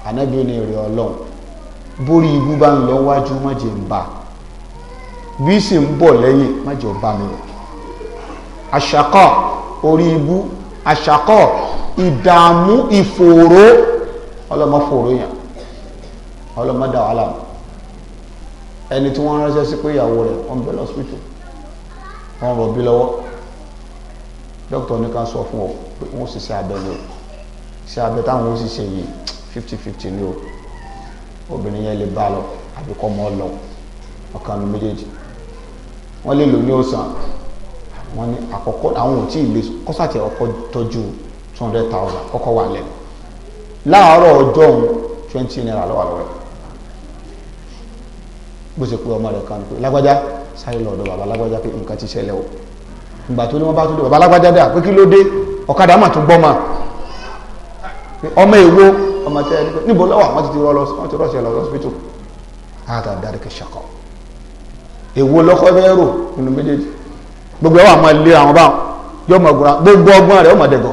ànábì ní èrè Ọlọ́run, bórí ibú bá ń lọ wájú má jẹ́ ń bá, bí sì ń bọ̀ lẹ́yìn má jẹ́ ó bá mi o. Àṣàkọ́ orí ibú, àṣàkọ́ ìdààmú, ìfòòró, ọlọ́mọ fòòró yàn, ọlọ́mọ dà wàhálà. Ẹni tí wọ́n ránṣẹ́ sí pé ìyàwó rẹ̀ wọ́n bẹ lọ́sítù, wọ́n rọ̀bí lọ́wọ́, dókítà ní ká sọ fún ọ pé wọ́n sì ṣe abẹ ní o, ṣe abẹ táwọn ó sì ṣe yìí 50-50 ní o, obìnrin yẹn lè bá lọ àbí kọ́ mọ́ lọ, ọ̀kan nu méjèèjì. Wọ́n lè lò ní òsàn, wọ́n ní àkọ́kọ́ àwọn ò tí ì lè kọ́sàtì ọkọ̀ tọ́jú 200,000 kọ́kọ́ wà lẹ́nu láàárọ̀ ọjọ́ òun, 20 naira lọ́wọ́ lọ́wọ́ ẹ̀. Bó ṣe pé ọmọ rẹ̀ kan pé lágbájá sáré lọ ọ̀dọ̀ bàbá lágbájá pé nǹkan ti ṣẹlẹ̀ o. Ìgbà tó ní wọ́n bá tún dé, bàbá lágbájá dà pé kí ló dé, ọ̀kadà mà tún gbọ́ mà pé ọmọ èwo ọmọ tẹ́ ẹni pé níbo lọ́wọ́ àwọn ti rọ́ lọ, wọ́n ti rọ́ọ̀ṣẹ̀ lọ hospital. Àtà dárí kẹ ṣàkọ èwo lọ́kọ́ fẹ́ rò nínú méjèèjì? Gbogbo ẹ̀ wà máa lé àwọn báwọn yóò mọ̀ gbọ́n, gbogbo ọgbọ́n rẹ̀ ó mọ̀ dẹ̀gọ̀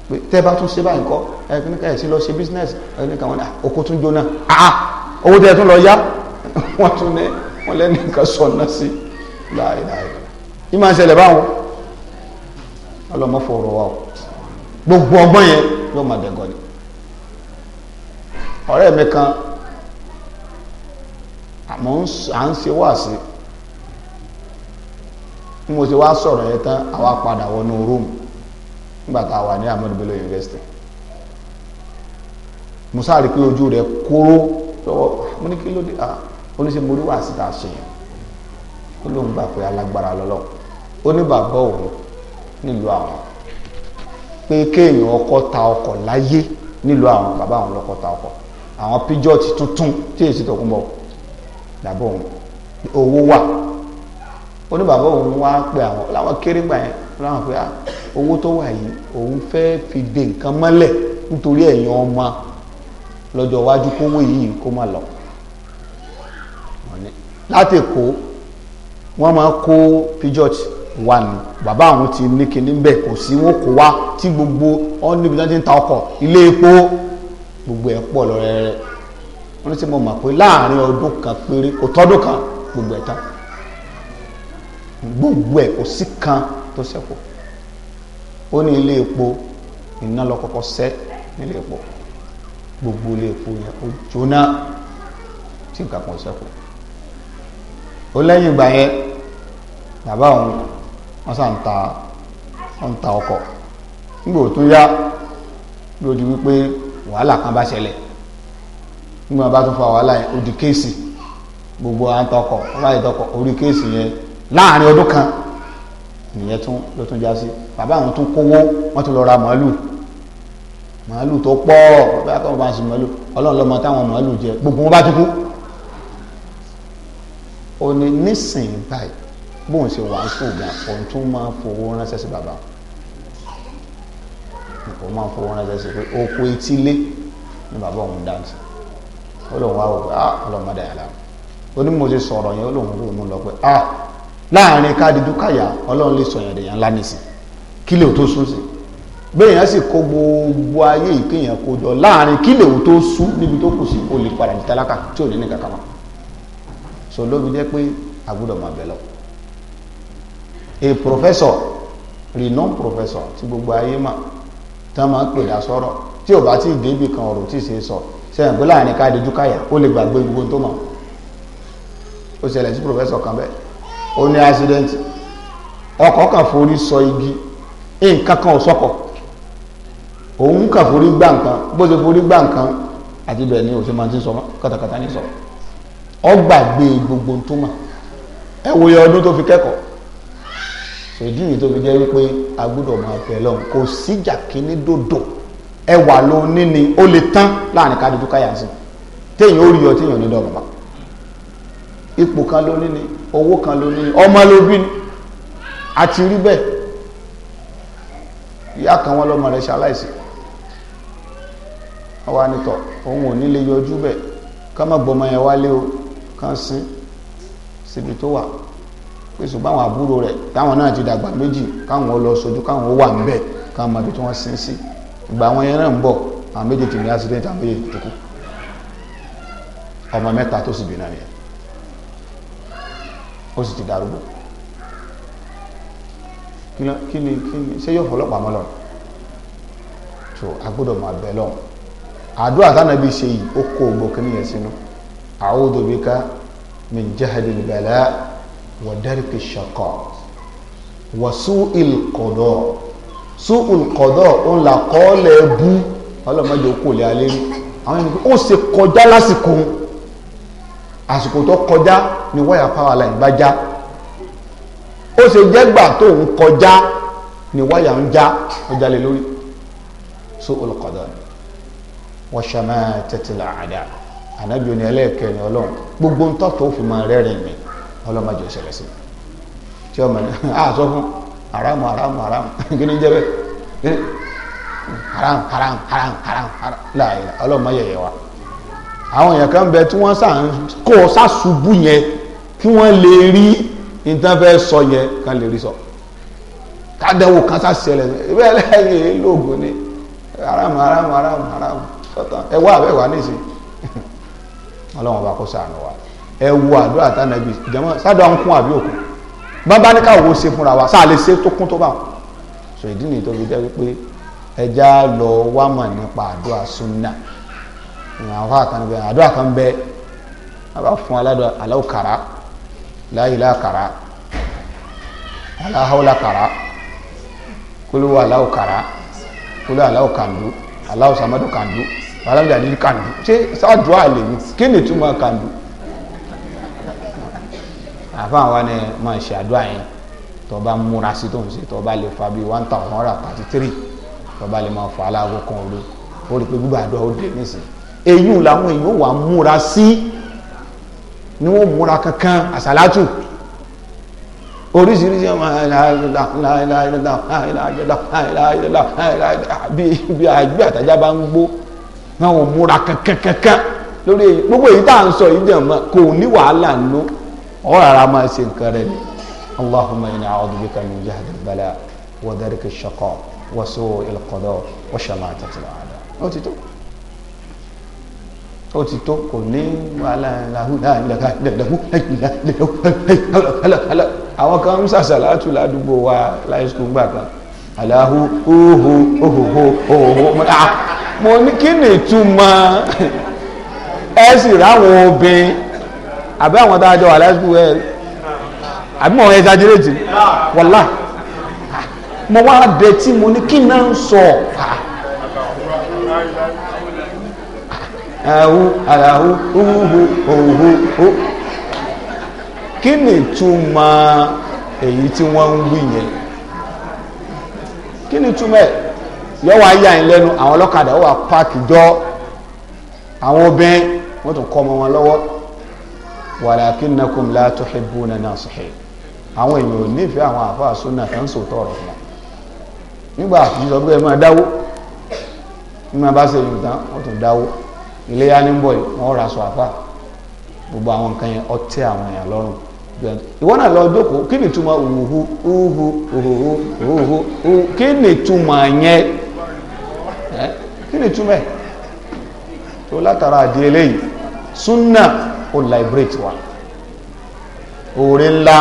pé tẹ́ bá tún ṣe báyìí kọ́ Ẹ̀kíníkà ẹ̀ sí lọ ṣe business. Ẹ̀kíníkà wọn oko tún jóná. Ah, owó tẹ́ tún lọ yá, wọ́n tún ní wọ́n lẹ́nu nǹkan sọ̀nà sí. Láìláì ní máa ń ṣẹlẹ̀ báwọn. Ọlọ́mọ fọ̀rọ̀ wa o. Gbogbo ọgbọ́n yẹn yóò máa dẹ̀gọ́ ni. Ọ̀rẹ́ mi kan, àmọ́ à ń ṣe wáàsí. Bí mo ṣe wá sọ̀rọ̀ yẹn tán, àwa padà wọnú room nígbà tá a wà ní Ahmadu Bello University. Mo sáré pé ojú rẹ̀ kóró lọ́wọ́. Mo ní, "Kí ló dé?" Ah, ó ní, "Ṣe mo rí wáàsí tá a ṣe yẹn?" Ó lóun gbà pé alágbára lọ́lọ́. Ó ní bàbá òun nílùú àwọn, pé kéèyàn ọkọ ta ọkọ̀ láyé nílùú àwọn, bàbá àwọn lọ́kọ̀ ta ọkọ̀ àwọn, Peugeot tuntun tí èsì tó kún bọ̀. Bàbá òun, owó wà. Ó ní bàbá òun wá pé àwọn láwọn kéré gbà yẹn láwọn pé owó tó wà yìí, òun fẹ́ fi de nǹkan mọ́lẹ̀ nítorí ẹ̀yin ọmọ lọ́jọ́ iwájú, kówó yìí kó má lọ. Láti Èkó wọ́n máa kó Peugeot wà ní. Bàbá àwọn ti ní kinní bẹ́ẹ̀, kò sí, wọn kò wá tí gbogbo wọn níbi tí wọ́n ti ń ta ọkọ̀, ilé epo, gbogbo ẹ̀ pọ̀ lọ rẹ́rẹ́. Wọ́n ní sẹ́ mo mọ̀ pé láàrin ọdún kan péré, kò tọ́dún kan, gbogbo ẹ̀ tán, gbogbo ẹ̀, kò sí kan tó ṣẹ́kù. Ó ní ilé epo, iná lọ kọ́kọ́ sẹ́ nílé epo, gbogbo ilé epo yẹn ó jóná tí nǹkan kan ṣẹ́kù. Ó lẹ́yìn ìgbà yẹn, bàbá òun wọ́n sà ń ta, wọ́n ń ta ọkọ̀. Nígbà tó yá, ló di wípé wàhálà kan bá ṣẹlẹ̀. Nígbà bá tún fa wàhálà yẹn, ó di case. Gbogbo à ń tọkọ̀, wọ́n bá yẹ tọkọ̀ orí case yẹn láàrin ọdún kan nìyẹn tún ló tún já sí. Bàbá àwọn tún kówó, wọ́n tún lọ ra màálù, màálù tó pọ̀. Bá kọ́ bá ń sin màálù, Ọlọ́run lọ́mọ táwọn màálù jẹ, gbogbo wọn bá tún kú. Ó ní nísìnyí báyìí, bóun ṣe wà ń sùn gan, òun tún máa ń fowó ránṣẹ́ sí bàbá òun, máa ń fowó ránṣẹ́ sí, pé oko etílé ní bàbá òun dáǹtì. Ó lóun wá wò pé, ah, ọlọ́run má dàyà láàmú. Ó ní mo ṣe sọ̀rọ̀ yẹn, ó lóun ronú lọ pé, ah, láàrin kádìdú káyà, Ọlọ́run lè sọ̀yàn dèèyàn ńlá nìsín, kí lè tó sún sí bẹ́ẹ̀ yẹn sì kó gbogbo ayé ìkéyàn kó jọ láàrin kí lè tó sún níbi tó kù sí, ó lè padà di tálákà tí ò ní ní kankan mọ́. So ló fi jẹ́ pé a gbọ́dọ̀ máa bẹ̀ lọ. A professor, renowned professor tí gbogbo ayé mà, tí wọ́n máa ń pè dá sọ́rọ̀, tí ò bá tí ì débì kan, ọ̀rọ̀ tí ì ṣe sọ sẹ́yìn pé láàrin kádìdú káyà, ó lè gbàgbé gbogbo tó mọ̀. Ó ṣẹlẹ̀ sí professor kan bẹ́ẹ̀. Ó ní accident, ọkọ̀ kan forí sọ igi, nǹkan kan ò sọkọ̀, òun kàn forí gbá nǹkan. Bó ṣe forí gbá nǹkan àti bẹ́ẹ̀ ni òṣè máa ti sọ kàtàkàtà ní sọ, ọ gbàgbé gbogbo tó mọ̀. Ẹ wòye ọdún tó fi kẹ́kọ̀ọ́. Ìdí yìí tó fi jẹ́ wípé a gbọ́dọ̀ máa bẹ̀ lọ́hùn. Kò síjà kíní dòdò, ẹwà ló níní, ó lè tán láàrin kádìjú káyà sí, téèyàn ó rí ọ, téèyàn ní dọ̀bà. Ipò kan ló níní, owó kan ló níní, ọmọ ló bí ní àti rí bẹ́ẹ̀. Ìyá kan, wọn lọ́mọ rẹ̀ ṣaláìsí. Wọ́n wá nítọ̀, òun ò ní lè yọjú bẹ́ẹ̀, ká má gbọmọ yẹn wálé o, kán sín síbi tó wà, pé ṣùgbọ́n àwọn àbúrò rẹ̀ táwọn náà ti dàgbà méjì, káwọn lọ sojú, káwọn wà ń bẹ̀, káwọn mọ ibi tí wọ́n sin sí. Ìgbà àwọn yẹn náà ń bọ̀, àwọn méjèèjì ní accident, àwọn méjèèjì tó kú. Ọmọ mẹ́ta tó sì bí náà nìyẹn, ó sì ti darúgbó. Kí ni ṣé yóò fọlọ́pàá mọ́ lọ? Tó a gbọ́dọ̀ máa bẹ̀ lọ́hùn. Àdúrà tánàbí ṣe yìí, ó kó gbogbo kí nìyẹn sínú. A'udhu bika min jahdil bala wa darki shaqa wa su'il qada. Su'il qada, ó ń là kọ́ọ̀lẹ̀ bú, ọlọ́mọdé ó kò lè alẹ́ rí àwọn ẹni ó ṣe kọjá lásìkò. Àsìkò tó kọjá ni wáyà power line bá já. Ó ṣe jẹ́gbà tó ń kọjá ni wáyà ń já, ọjà lè lórí. Su'ul qada wa shamatatil a'da. Ànábì oní ẹlẹ́ẹ̀kẹrin, Ọlọ́run, gbogbo ń tọ́tọ̀ ó fi máa rẹ́rìn mi, ọlọ́mọdé ìṣẹ̀lẹ̀ sí tí ọmọ ní a sọ fún haramu, haramu, haramu. Kí ni jẹ́ bẹ́ẹ̀? Haram, haram, haram, haram, haram. Láàyè ọlọ́mọ yẹ̀yẹ̀ wa. Àwọn èèyàn kan bẹ tí wọ́n sàn kó sàṣubú yẹn, kí wọ́n lè rí nǹkan fẹ́ sọ yẹn, kan lè rí sọ kádẹ́wò kan sàṣẹlẹ̀ bẹ́ẹ̀ lẹ́yìn lóògùn ni. Haram, haram, haram, haram. Sọ́tàn ẹ wá àbẹ̀ wà nísìn. Ọlọ́run ọba kó ṣàánú wa. Ẹ wo àdúrà tánàbí jẹmọ́ sádọ̀ ń kún àbí òkun? Bá bá ní káwọ́ ṣe fúnra wa, sáà lè ṣe tó kún tó bá wọn. So ìdí nìyí tó fi jẹ́ wípé ẹja lọ wá mọ̀ nípa àdúrà súnà. Àwọn afá kan bẹ, àdúrà kan bẹ, a bá fún aládùn aláwò kàrá, láyìlá kàrá, aláhàwòlá kàrá, kúlúwà aláwò kàrá, kúlúwà aláwò kàndú, aláwò sàmọ́dù kàndú, aláwò jàdí kàndú. Ṣé sádùá lè ní kí ni túmọ̀ kàndú? Àfa àwọn ni máa ṣe àdúrà yẹn, tó bá múra sí tó ń ṣe, tó bá lè fa bíi 1133, tó bá lè máa fa aláàgó kan òru, ó rí i pé gbígbà àdúrà ó dé nísìnyí. Èyí làwọn èèyàn wà múra sí, ni wọ́n múra kankan àsàlátù oríṣiríṣi ọmọ bí àgbẹ̀ àtàjà bá ń gbó, wọn ò múra kankan kankan lórí èyí. Gbogbo èyí tá à ń sọ yìí jẹ̀ mọ́ kò ní wàhálà nù, ọ̀ rárá máa ṣe nǹkan rẹ̀ ni. Allahumma inni a'udhu bika min jahdi al-bala wa darki ash-shaqa wa su'i al-qada wa shamatati al-a'da. Ó ti tó, ó ti tó, kò ní wàhálà. Àwọn kan ń sàṣàlátù ládùúgbò wa láì sùkúl gbà kan, aláhu óhó óhóhó óhó. Mo ní kí ni ìtumọ̀? Ẹ sì ráwọn obìnrin àbí àwọn tá a jọ wà láì sùkúl ẹ, àbí mọ̀ exaggerate wàlá. Mo wá dé tí mo ní kí náà ń sọ ahu alahu uhu uhu hu. Kí ni ìtumọ̀ èyí tí wọ́n ń wí yẹn? Kí ni ìtumọ̀ ẹ̀? Yọ wá yà yín lẹ́nu. Àwọn ọlọ́kadà wà páàkì jọ, àwọn obìnrin wọ́n tún kọ́ ọmọ wọn lọ́wọ́. Walakinnakum la tuhibbuna nasihin. Àwọn èèyàn ò nífẹ̀ẹ́ àwọn àfáà súnà tó ń sòótọ́ ọ̀rọ̀ fún wọn. Nígbà àti sọ pé ẹ máa dáwó, nígbà bá ṣe yìí tán wọ́n tún dáwó. Iléyá ní bọ̀ yìí, wọ́n ra aṣọ àfà, gbogbo àwọn nǹkan yẹn ọtí àwọn èèyàn lọ́rùn. Ìwọ náà lọ jókòó, kí ni túmọ̀ òhùhù òhùhù òhùhù òhùhù? Kí ni túmọ̀ yẹn? Kí ni túmọ̀ ẹ̀ tó? Látara àdí eléyìí, súnà ó liberate wa. Oore ńlá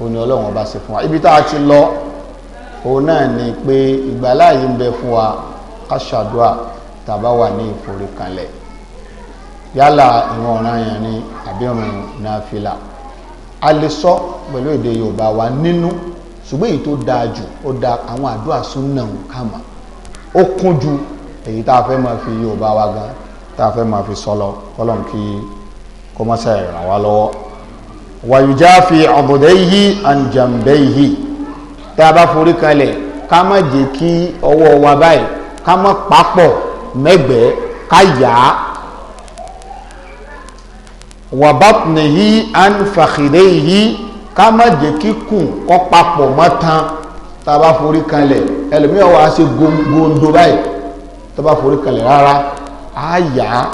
òní Ọlọ́run ọba ṣe fún wa. Ibi tá a ti lọ òun náà ni pé ìgbàláyé ń bẹ fún wa ká ṣàdúà tàbá wà ní ìforíkanlẹ̀, yálà ìwọ̀n ọ̀ràn yẹn ni àbí ìrun náfìlà. A lè sọ pẹ̀lú èdè Yorùbá wa nínú, ṣùgbọ́n èyí tó dáa jù ó dáa àwọn àdúrà súnà kàmá ó kún ju èyí tá a fẹ́ máa fi Yorùbá wa gan tá a fẹ́ máa fi sọ lọ. Kọ́lọ́n kí kó má ṣe ràn wá lọ́wọ́. Wàyùjá fi ọ̀bọ̀dẹ́yìí àǹjàmbẹ́yìí, tá a bá forí kalẹ̀, ká má jẹ́ kí ọwọ́ wa báyìí ká má papọ̀ mẹ́gbẹ̀ẹ́, ká yá. Wà batnihi an fakhidayhi, ká má jẹ́ kí kùn kó papọ̀ mọ́ tán. Tá a bá forí kalẹ̀, ẹlòmíràn wà á ṣe gondo báyìí tá a bá forí kalẹ̀. Rárá, á yá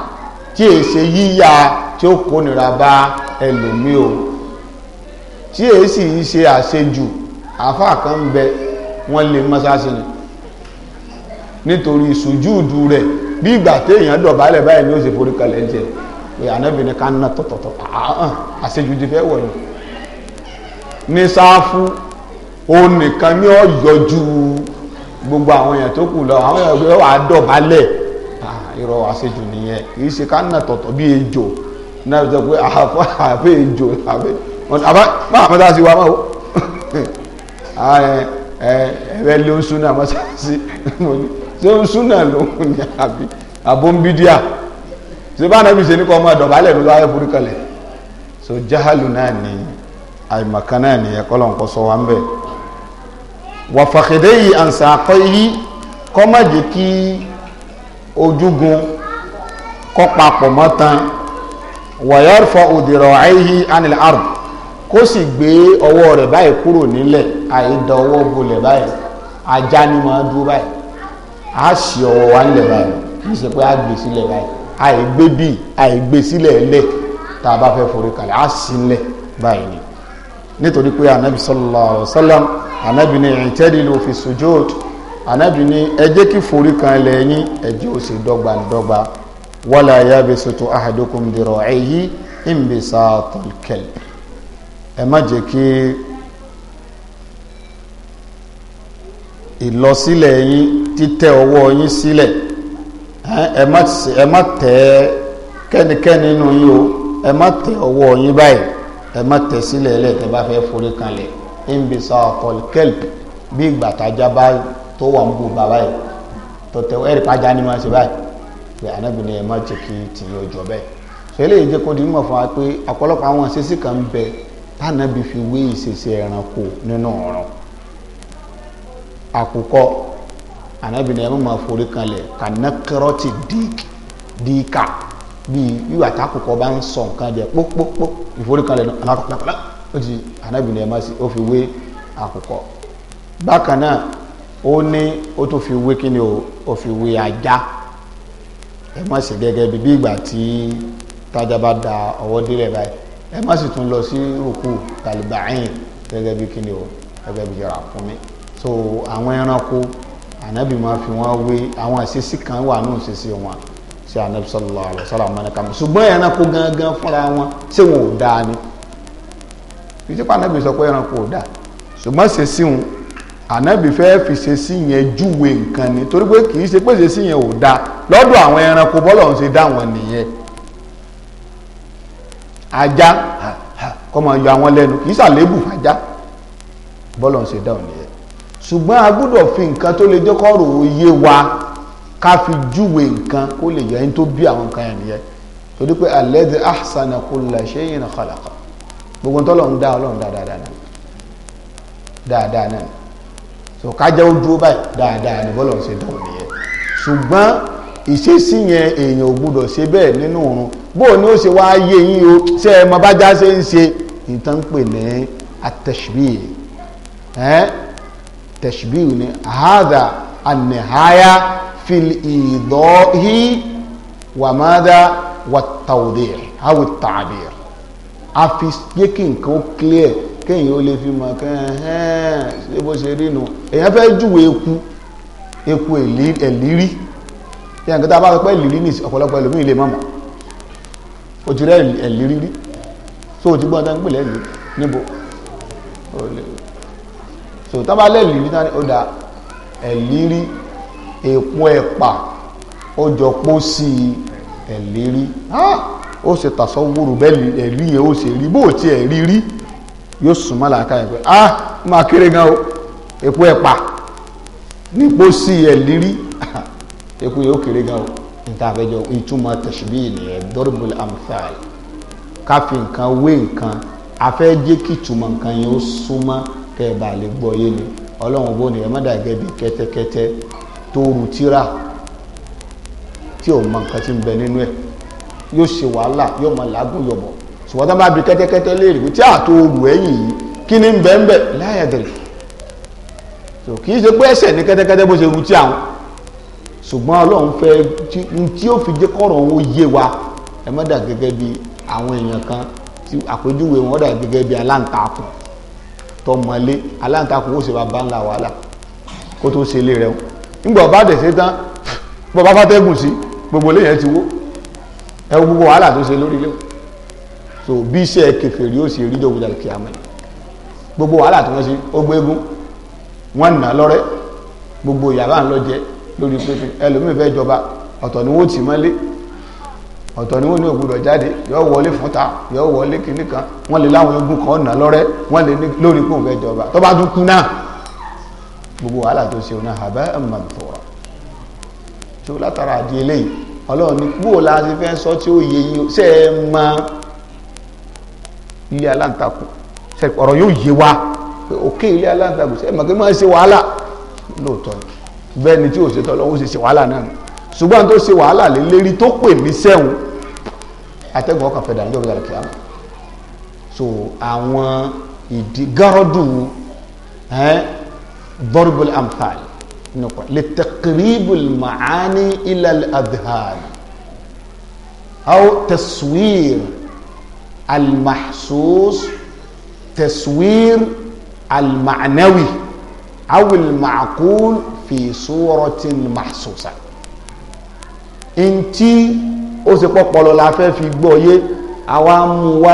tí èyí ṣe yíya tí ó kónira bá ẹlòmíì o, tí èyí sì ṣe àṣejù. Àáfàá kan ń bẹ, wọ́n lè mọ́sáàsì ni nítorí sùjúùdù rẹ̀, bí ìgbà téèyàn dọ̀bálẹ̀ báyìí ni ó sì forí kalẹ̀ ń jẹ pé ànábì ní ká ná tọ̀tọ̀tọ̀. Àṣejù ti fẹ́ wọ̀ ni ní sáfù, òun nìkan ní ó yọjú gbogbo àwọn èèyàn tó kù lọ. Àwọn èèyàn pé wàá dọ̀bálẹ̀, irọ́, àṣejù nìyẹn. Kì í ṣe ká ná tọ̀tọ̀ bí ejò náà sọ pé àfẹ́ ejò àfẹ́ àbá máa mọ́tà sí wa máa wò ẹ̀rẹ́ ló ń súnà mọ́sáàsì. Ṣé ń súnà lòun ni àbí àbọ̀nbídíà? Ṣé bá nàbí ṣe ní kọ́ ọmọ dọ̀bálẹ̀ ló wáyé forí kalẹ̀? So jahalu náà ni, àìmọ̀kan náà ni, ẹ̀kọ́ lọ́n kọ́ sọ wa ń bẹ̀. Wà fàkìdé yìí àǹsà akọ́ yìí, kọ́ má jẹ́ kí ojúgun kọ́ papọ̀ mọ́ tán. Wàyọ̀rọ̀fọ̀ òdìrọ̀ àìhí anil ard, kó sì gbé ọwọ́ rẹ̀ báyìí kúrò nílẹ̀. Àìdá ọwọ́ bolẹ̀ báyìí, ajá ni máa dúró báyìí. A sì ọwọ́ wa nílẹ̀ báyìí, kì í ṣe pé a gbé sílẹ̀ báyìí. Àìgbé bíi àìgbé sílẹ̀ lẹ̀ tá a bá fẹ́ forí kalẹ̀, a sì lẹ̀ báyìí ni. Nítorí pé anabi sallallahu alayhi wa sallam, anabi ni i'tadilu fi sujud, Ànábì ní ẹ jẹ́ kí forí kan lẹ̀ yín, ẹ jẹ́ ó ṣe dọ́gba dọ́gba. Wala yabsutu ahadukum dira'ayhi inbisatal kalb. Ẹ má jẹ́ kí ìlọsílẹ̀ yín, títẹ ọwọ́ yín sílẹ̀, ẹ má tẹ kẹ́nikẹ́ni nínú yín o, ẹ má tẹ ọwọ́ yín báyìí, ẹ má tẹ sílẹ̀ ẹlẹ́tẹ̀ bá fẹ́ forí kanlẹ̀. Inbisatal kalb, bí ìgbà tájá bá tó wà ń bù bàbá yìí tó tẹ ẹ̀rì pàjá ni wọ́n ṣe báyìí pé Ànábì ní ẹ má jẹ́ kí tìyẹ ọjọ́ bẹ́ẹ̀. Sọ eléyìí jẹ́ kó di mímọ̀ fún wa pé ọ̀pọ̀lọpọ̀ àwọn ìṣesí kan ń bẹ tánàbí fi wé ìṣesí ẹranko nínú ọ̀ràn. Àkùkọ, Ànábì ní ẹ má máa forí kanlẹ̀ kànákẹ́rọ́tì díkà, bíi wíwà tákùkọ bá ń sọ nǹkan jẹ pópópó ìforí kanlẹ̀ alákọ̀ọ́lá ó ti. Ànábì ní ẹ má sí, ó fi wé àkùkọ. Bákan náà, ó ní ó tún fi wé kí ni o, ó fi wé ajá. Ẹ má ṣe gẹ́gẹ́ bí ìgbà tí tájá bá da ọwọ́ délẹ̀ báyìí. Ẹ má sì tún lọ sí rúkú tàlùbáyìn gẹ́gẹ́ bí kí ni o, gẹ́gẹ́ bí ràkúnmí. So àwọn ẹranko, Ànábì máa fi wọ́n wé àwọn ìṣesí kan wà ní ìṣesí wọn sí Ànábì sallallahu alaihi wasallam mọ́nìkà. Ṣùgbọ́n ẹranko gangan fúnra wọn, ṣé wọn ò dáa ni? Kì í ṣe pé Ànábì sọ pé ẹranko ò dáa, ṣùgbọ́n ṣe sí wọn, Ànábì fẹ́ fi ṣe sí yẹn júwe nǹkan ni, torí pé kì í ṣe pé ṣe sí yẹn ò dáa lọ́dọ̀ àwọn ẹranko, bọ́lọ̀ ń ṣe dá wọn nìyẹn. Ajá kọ́ máa yọ àwọn lẹ́nu, kì í ṣàlébù fàjá, bọ́lọ̀ ń ṣe dá wọn nìyẹn. Ṣùgbọ́n a gbọ́dọ̀ fi nǹkan tó lè jẹ́ kọ́rọ̀ òye wa ká fi júwe nǹkan kó lè yẹ ẹni tó bí àwọn nǹkan yẹn nìyẹn, torí pé alladhi ahsana kulla shay'in khalaqa, gbogbo tọ́lọ̀ ń dá, Ọlọ́run dá dáadáa náà, dáadáa náà. So kájẹ́ ó dúró báyìí, dáadáa ní bọ́lọ̀ ń ṣe dán nìyẹn. Ṣùgbọ́n ìṣesí yẹn, èèyàn ò gbúdọ̀ ṣe bẹ́ẹ̀ nínú òrun. Bóò ni ó ṣe wá yé yín o? Ṣé ẹ mọ bájá ṣe ń ṣe? Ìtàn ń pè ní at-tashbih, tashbih ni hadha an-nihaya fil idahi wa madha wa at-tawdih aw at-ta'bir. A fi yé kí nǹkan ó clear, kéèyàn ó lè fi mọ̀ kẹ́hẹ́n ṣé bó ṣe rí nu. Èèyàn fẹ́ júwe eku, eku ẹ̀lírí tí a ń kẹta bá sọ pé ẹ̀lírí ní ọ̀pọ̀lọpọ̀ ẹlòmíì lè mọ̀mọ̀. O ti rẹ́ ẹ̀lírí rí? So o ti gbọ́n tán ń pè lẹ́lírí níbo? So tá bá lẹ́lírí tán, ó da ẹ̀lírí, èpo ẹ̀pà ó jọ pọ́ sí ẹ̀lírí, ó ṣe tàṣọ wúrù bẹ́ẹ̀ ẹ̀rí yẹn ó ṣe rí bó ti ẹ̀rí rí, yóò súnmọ́ làákà yẹn pé ah, máa kéré gan o, èpo ẹ̀pà nípò sí ẹ̀lírí, èpo yóò kéré gan o. Níta àfẹjọ ìtumọ̀ tẹ̀síbí nìyẹn, darbul amthal, ká fi nǹkan wé nǹkan, afẹ́ jẹ́ kí ìtumọ̀ nǹkan yẹn ó súnmọ́ kẹ́ ẹ bá lè gbọ́ yé ni. Ọlọ́run bó ni ẹ má dàgẹ́ bí kẹ́tẹ́kẹ́tẹ́ tó ru tíra tí ò mọ nǹkan tí ń bẹ nínú ẹ̀, yóò ṣe wàhálà, yóò mọ làágùn yọ̀bọ̀. Ṣùgbọ́n tó bá bi kẹ́tẹ́kẹ́tẹ́ léèrè pé tí àtò olù ẹ̀yìn yìí, kí ni ń bẹ ń bẹ? Láyàdẹ̀rẹ̀. So kì í ṣe pé ẹ̀ṣẹ̀ ní kẹ́tẹ́kẹ́tẹ́ bó ṣe ru tí àwọn, ṣùgbọ́n Ọlọ́run fẹ́ tí ó fi jẹ́ kọ́rọ̀ òun yé wa. Ẹ má dà gẹ́gẹ́ bí àwọn èèyàn kan tí àpèjúwe wọn dà gẹ́gẹ́ bí aláǹtakùn tó mọlé. Aláǹtakùn ó ṣe bá bá ńlá wàhálà kó tó ṣe ilé rẹ̀. Nígbà bá dẹ̀ ṣe tán, bọ́ bá fàtẹ́gùn sí, gbogbo ilé yẹn ti wó. Ẹ wo gbogbo wàhálà tó ṣe lórí ilé. So bí iṣẹ́ kèfèrí ó sì rí jọ̀gbọ̀dà kìámẹ́, gbogbo wàhálà tí wọ́n ṣe, ó gbégún, wọ́n nà lọ́rẹ́, gbogbo ìyàbá ń lọ jẹ lórí pé ẹlòmíì fẹ́ jọba, ọ̀tọ̀ ni wọ́n tì mọ́lé, ọ̀tọ̀ ni wọ́n ní ògbúdọ̀ jáde, yọ wọlé fúnta, yọ wọlé kìíní kan, wọ́n lè láwọn egun kan nà lọ́rẹ́, wọ́n lè ní lórí pé òun fẹ́ jọba. Tó bá tún kú náà, gbogbo wàhálà tó ṣe òun haba'an manthura. Tó látara àdí eléyìí, Ọlọ́run ní bó la ti fẹ́ sọ tí ó yẹ yín? Ṣe é mọ ilé aláǹtakùn? Ọ̀rọ̀ yóò yé wa pé òkè ilé aláǹtakùn, ṣe é mọ̀ kí máa ṣe wàhálà lóòótọ́ ni? Bẹ́ẹ̀ ni tí ò ṣe tọ́ lọ́wọ́ ṣe ṣe wàhálà náà nù, ṣùgbọ́n tó ṣe wàhálà lé lérí tó pè ní sẹ́wọ̀n, atẹ́gùn ọkàn fẹ́ dànù jọ̀gbọ́n kìá. So àwọn ìdí gárọ́dù darbul amthal nípa lè taqribul ma'ani ila al-adhan aw taswir al-mahsus, taswir al-ma'nawi. Awil ma'qul fi suratin mahsusa. Ntí ó ṣe pọ́pọ́lọ la fẹ́ fi gbọ́ yé, àwa mú wa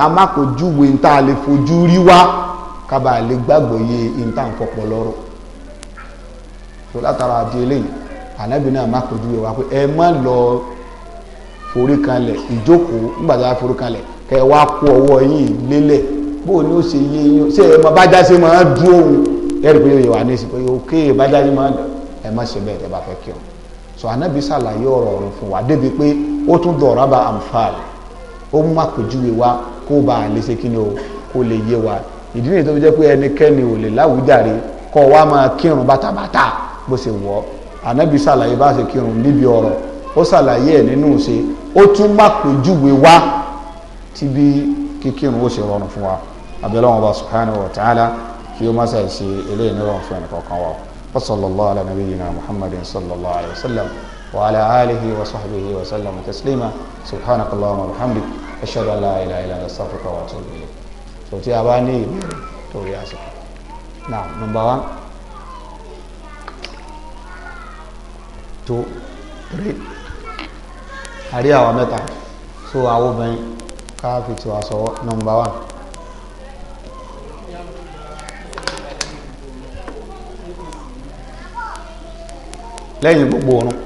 amákòjúwe ń tá a lè fojú rí wá kábàá lè gbàgbọ́ yé ń tá à ń fọpọlọ rò. Tó látara àti eléyìí, ànábì náà mákòjúwe wa pé ẹ má lọ forí kanlẹ̀ ìjókòó. Nígbà tí a forí kanlẹ̀, kẹ wá kó ọwọ́ yín lélẹ̀, bó o ní ó ṣe yé yín? Ṣé ẹ mọ bájá ṣe máa dúró òun? Ẹ rí i pé yóò wà ní ìsìn pé òkè bájá ṣe máa, ẹ má ṣe bẹ́ẹ̀ tẹ́ bá fẹ́ kí ọ. So ànábì ṣàlàyé ọ̀rọ̀ ọ̀run fún wa débi pé ó tún dọ̀rọ̀ bá ànfààní, ó mú àpèjúwe wa kó bá a lè ṣe kí ni o, kó lè yé wa. Ìdí nìyí tó fi jẹ́ pé ẹnikẹ́ni ò lè láwùjáre kọ́ wa máa kírun bàtàbàtà bó ṣe wọ̀ ọ́. Ànábì ṣàlàyé bá ṣe kírun níbi ọ̀rọ̀, ó ṣàlàyé ẹ̀ nínú ṣe, ó tún má pèjúwe wá tí bí kíkírun ó ṣe rọrùn fún wa. Abẹ́lẹ́ wọn bá subhanahu wa ta'ala kí ó má ṣe ṣe eléyìí ní rọrùn fún ẹnì kọ̀ọ̀kan wa. Wa sallallahu ala nabiyyina muhammadin sallallahu alayhi wa sallam wa ala alihi wa sahbihi wa sallam taslima. Subhanaka allahumma wa bihamdik, ashhadu an la ilaha illa anta, astaghfiruka wa atubu ilayk. So tí a bá ní ìbéèrè torí àsìkò now, number 1, 2, 3, àrí àwọn mẹ́ta. So àwọn obìnrin ká fi tiwa sọwọ́. Number 1. Lẹ́yìn gbogbo oorun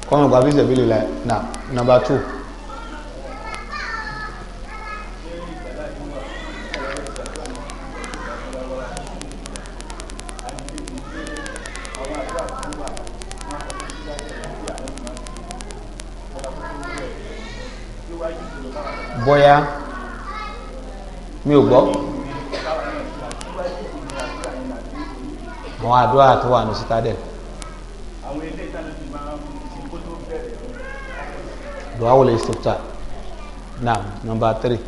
kọ́nà gba fíṣẹ̀ bí lè na. Number 2. Bóyá mi ò gbọ́ àwọn àdúrà tó wà ní citadel. Dua wal istifta. Naam, number 3.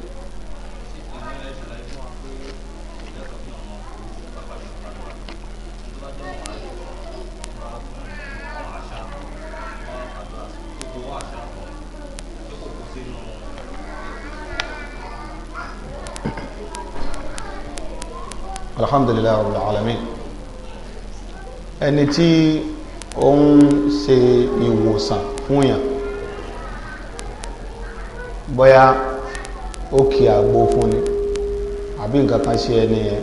Alhamdulillah rabbil alamin. Ẹni tí ó ń ṣe ìwòsàn fún yàn, bóyá ó kí àgbo fún ni àbí nǹkan kan ṣe ẹni yẹn,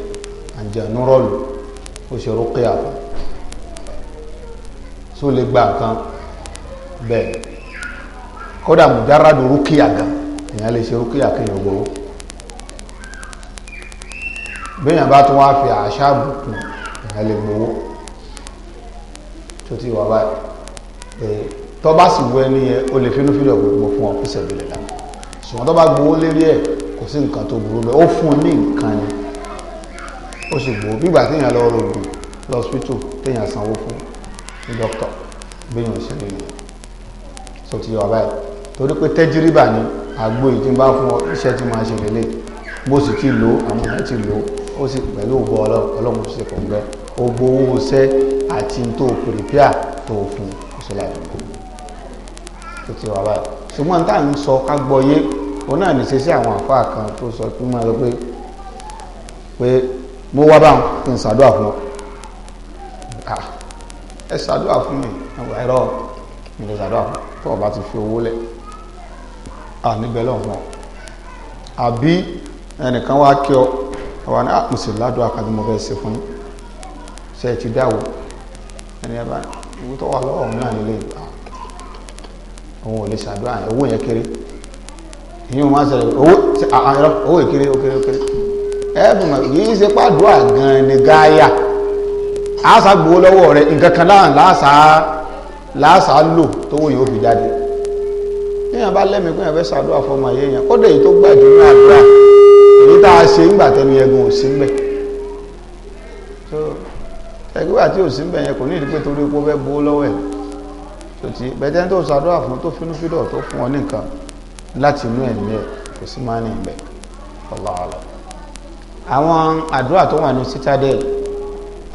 àjẹnú rọlù, ó ṣe rúkìá fún, tó lè gba nǹkan bẹ́ẹ̀. Kódà mùjáràdù rúkìá gan, èèyàn lè ṣe rúkìá kéèyàn gbowó. Béèyàn bá tún wá fi àṣà bùkún, èèyàn lè gbowó. Tó ti wà báyìí, tó bá sì wọ ẹni yẹn, ó lè fínúfíndọ̀ gbogbo fún ọ fún sẹ̀bílẹ̀ náà. Ṣùgbọ́n tó bá gbowó lérí ẹ̀, kò sí nǹkan tó burú bẹ́ẹ̀. Ó fún un ní nǹkan ni, ó sì gbowó. Bí ìgbà téèyàn lọ rògùn lọ́sítù, téèyàn sanwó fún ní dókítà, béèyàn ṣe lè yẹn sọ ti wà báyìí. Torí pé tẹ́júríbà ni àgbo yìí tí ń bá fún ọ, iṣẹ́ tí máa ṣe lélẹ̀, bó sì ti lò, àwọn èèyàn ti lò ó sì pẹ̀lú ògbó ọlọ́run ṣe kò ń gbẹ́ ó gbowó iṣẹ́ àti tó pèrèpíà tó fún ìṣẹ̀lẹ̀ àdúgbò tó ti wà báyìí. Ṣùgbọ́n tá à ń sọ ká gbọ́ yé, òun náà ní ṣe sí àwọn àfáà kan tó sọ pé máa lọ pé mo wá báwọn kí n ṣàdúrà fún ọ, ẹ ṣàdúrà fún mi, ẹ̀rọ mi lè ṣàdúrà fún tó o bá ti fi owó lẹ̀ à níbẹ̀ lọ́wọ́ fún ọ. Àbí ẹnìkan wá kí ọ wà ní àpòsí ládùúgbò àkàtì mo fẹ́ ṣe fún yín, ṣe ti dáwò ẹni ẹ bá owó tó wà lọ́wọ́ òun náà nílé ìgbà òun ò lè ṣàdúrà yẹn, owó yẹn kéré. Ìyẹn máa ń ṣẹlẹ̀ owó àìrọ owó yẹn kéré, ó kéré, ó kéré. Ẹ̀bùn yìí ṣe pàdúrà gan-an ní gáyà àṣà gbowó lọ́wọ́ rẹ̀, nǹkan kan láàrín láàṣà lò tówó yẹn ó fi jáde. Téèyàn bá lẹ́mìí pé èèyàn fẹ́ ṣàdúrà fọmọ ayé yẹn, kódà èyí tó gbàjú ní àdúrà èyí tá a ṣe ńgbà tẹnu yẹn gan ò sí ńbẹ̀. So ẹgbẹ́ àti ò sí ńbẹ̀ yẹn kò ní ìdí pé torí pé ó fẹ́ gbowó lọ́wọ́ ẹ̀ tó ti bẹ́tẹ́ tó ṣàdúrà fún, tó finú fídọ̀ tó fún ọ ní nǹkan láti inú ẹ̀mí ẹ̀, kò sí máa ní ìbẹ̀. Wallahu a'lam. Àwọn àdúrà tó wà ní citadel,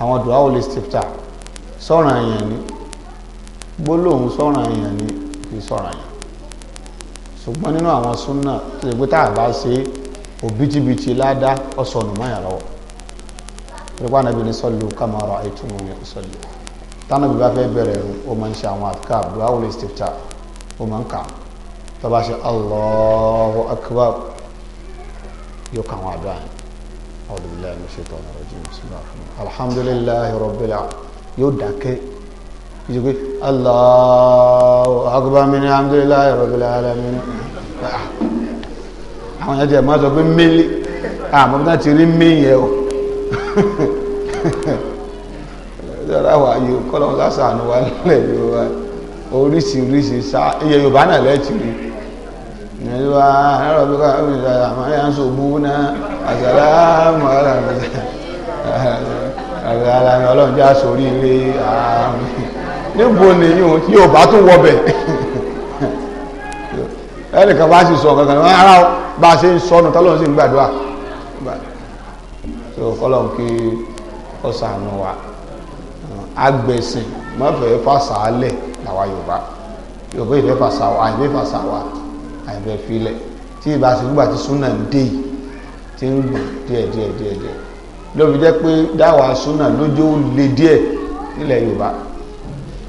àwọn dùá ò lè stifta, sọ̀rọ̀ àyàn ni gbólóhùn, sọ̀rọ̀ àyàn ni kì í sọ̀rọ̀ àyàn. Ṣùgbọ́n nínú àwọn súnà tó ṣe pé tá a bá ṣe òbítíbitì ládá ọ̀sọ̀nù mọ́yàn lọ́wọ́. Nípa Ànábì ní sallu kama ra'aytumuni usalli. Tánàbí bá fẹ́ bẹ̀rẹ̀ ẹ̀rù, ó máa ń ṣe àwọn adhkar, du'aul istiftah, ó máa ń kà. Tó bá ṣe Allahu akbar, yóò kà àwọn àdúrà yẹn. A'udhu billahi minash shaitanir rajim, bismillahir rahmanir rahim, alhamdulillahi rabbil alamin. Yóò dákẹ́ yíò pé Allahu akbar min alhamdulillahi rabbil alamin. Àwọn yẹn jẹ́ máa sọ pé mílí àmọ́ bí wọ́n ti rí mí yẹn o. Lọ́dọ̀ wà yìí kọ́lọ́n sásàánú wa nílẹ̀ Yorùbá, oríṣiríṣi sá iye Yorùbá náà lẹ́ẹ̀tì rí. Yorùbá ẹ̀rọ bí ká àmọ́ ẹ̀ ń sọ bú náà àsàlámù aláàmì ọlọ́run jẹ́ àsórí ilé àmì. Níbo ni yóò bá tún wọbẹ̀? Ẹnìkan bá sì sọ kankan ara bá ṣe ń sọnù tọ́lọ́run sì ń gbàdúrà. So kọ́lọ́run kí ó ṣàánú wa. Agbẹ̀sìn mọ́fẹ̀ẹ́ fàṣàálẹ̀ làwa Yorùbá. Yorùbá ìfẹ́ fàṣà wa, àìfẹ́ fàṣà wa, àìfẹ́ filẹ̀. Tí ìbá ṣe nígbà tí súnà ń dé yìí tí ń gbọ̀n díẹ̀ díẹ̀ díẹ̀ díẹ̀, ló fi jẹ́ pé dáwà súnà lójó le díẹ̀ nílẹ̀ Yorùbá.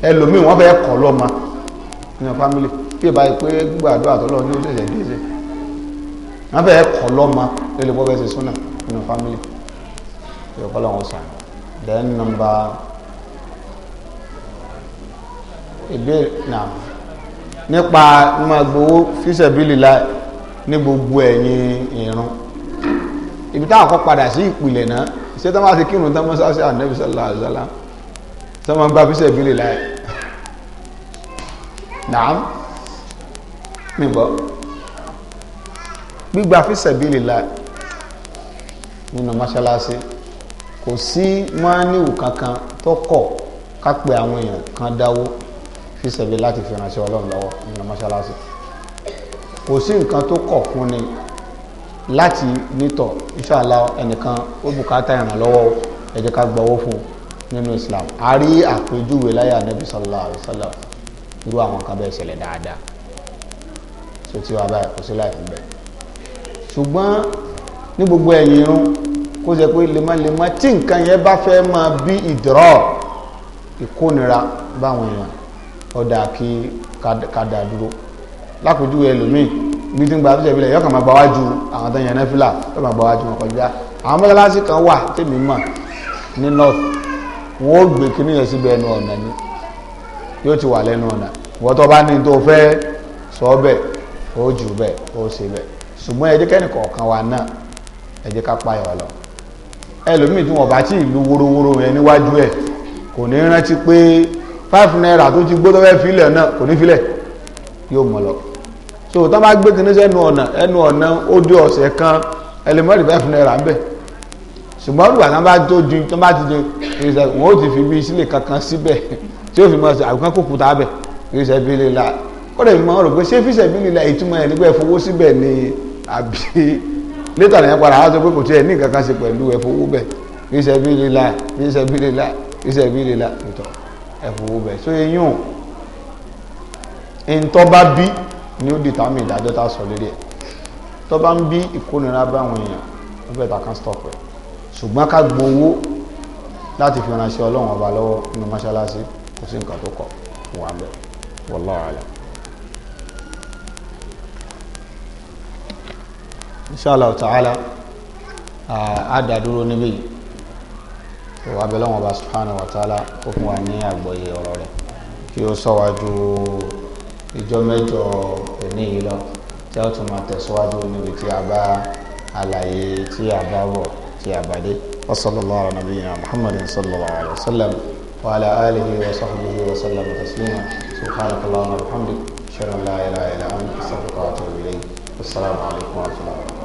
Ẹlòmíì wọ́n fẹ́ kọ́ lọ́mọ nínú fámílì, tí ìbá yìí pé gbàdúrà tọ́lọ́ ní ó ṣẹ̀ṣẹ̀ dé sí, wọ́n fẹ́ kọ́ lọ́mọ lórí bọ́ fẹ́ ṣe súnà nínú fámílì. Ìkọ́ lọ́wọ́ sàn. Then number ìbéèrè náà nípa mímọ́ gbowó fíṣẹ̀bílì láì ní gbogbo ẹ̀yìn ìrun. Ibi táwọn kọ́ padà sí ìpìlẹ̀ náà, ṣé tó máa ti kírun tán mọ́sáṣí Ànábì sallallahu alaihi wasallam tó máa ń gba fíṣẹ̀bílì láì? Nàám, mi gbọ́ gbígba fíṣẹ̀bílì láì nínú mọ́ṣáláṣí, kò sí mọ́níwù kankan tó kọ̀ ká pe àwọn èèyàn kan dáwó fíṣẹ̀bí láti fi ránṣẹ́ Ọlọ́run lọ́wọ́ nínú mọ́ṣáláṣí. Kò sí nǹkan tó kọ̀ fún ni láti nítọ̀ inshallah ẹnìkan ó bùkátà ìrànlọ́wọ́, ẹ jẹ́ ká gbọ́wọ́ fún nínú Islam. A rí àpèjúwe láyé Ànábì sallallahu alaihi wasallam, irú àwọn kan bẹ́ẹ̀ ṣẹlẹ̀ dáadáa. So tí wàá báyìí kò sí láì fún bẹ́ẹ̀. Ṣùgbọ́n ní gbogbo ẹ̀yìn irun, kó jẹ́ pé lemọ́lemọ́ tí nǹkan yẹn bá fẹ́ máa bí ìdúró ìkónira báwọn èèyàn, ọ̀dà kí kàdà dúró. Lápèjúwe ẹlòmíì bí tí ń gba fíṣẹ̀ ìbílẹ̀ yọkàn máa gba wájú àwọn tó ń yan náfìlà, yóò máa gba wájú wọn kọjá. Àwọn mọ́sálásí kan wà tèmi mọ̀ ní north, wọn ó gbé kíní yẹn síbi ẹnu ọ̀nà ni, yóò ti wà lẹ́nu ọ̀nà. Ìwọ́n tó bá ní tó fẹ́ sọ bẹ́ẹ̀, ó jù bẹ́ẹ̀, ó ṣe bẹ́ẹ̀. Ṣùgbọ́n ẹ jẹ́ kẹ́nì kọ̀ọ̀kan wa náà, ẹ jẹ́ ká páyọ̀ lọ. Ẹlòmíì tí wọ́n bá tí ìlú worowóró yẹn níwájú ẹ̀, kò ní rántí pé ₦5 tó ti gbó tó fẹ́ filẹ̀ náà, kò ní filẹ̀, yóò mọ̀ lọ. So tó bá gbé kinní sẹ́nu ọ̀nà, ẹnu ọ̀nà ó dé ọ̀sẹ̀ kan, ẹlẹ́mọ̀rì ₦5 ń bẹ̀. Ṣùgbọ́n olùgbà tó bá tó ju tó bá ti di wọn ó ti fi bí sílẹ̀ kankan síbẹ̀ tí ó fi mọ̀ sí àbíkán kó kúta bẹ̀ fíṣẹ̀ bí lè la. Ó lè mọ̀ rò pé ṣé fíṣẹ̀ bí lè la ìtumọ̀ ẹ̀ nígbà ẹ̀fowó síbẹ̀ ni àbí létà nìyẹn padà á sọ pé kò tiẹ̀ ní nǹkan kan ṣe pẹ̀lú ẹ̀fowó bẹ̀ fíṣẹ̀ bí lè la, fíṣẹ̀ bí lè la, fíṣẹ̀ bí lè la ìtọ̀ ẹ̀fowó bẹ̀. So eyín ntọ́ bá bí ni ó dìtàmì ìdájọ́ tá a sọ lérí ẹ̀. Tó bá ń bí ìkónira báwọn èèyàn, ó bẹ̀ ta kan stop ẹ̀. Ṣùgbọ́n ká gbowó láti fi ránṣẹ́ Ọlọ́run ọba lọ́wọ́ nínú mọ́ṣáláṣí, kò sí nǹkan tó kọ̀ fún wa bẹ́ẹ̀. Wallahu alam. Inshallah ta'ala á dá dúró níbí yìí. Wà bẹ́ẹ̀ lọ́wọ́ ọba subhanahu wa ta'ala ó fún wa ní àgbọ́yé ọ̀rọ̀ rẹ̀, kí ó sọ wájú ìjọ mẹ́jọ òní yìí lọ, tí a tún máa tẹ̀síwájú níbi tí a bá àlàyé tí a bá wọ̀ tí a bá dé. Wa sallallahu ala nabiyyina muhammadin sallallahu alayhi wa sallam wa ala alihi wa sahbihi wa sallam taslima. Subhanaka allahumma wa bihamdik, ashhadu an la ilaha illa anta, astaghfiruka wa atubu ilayk. Assalamu alaykum wa rahmatullahi.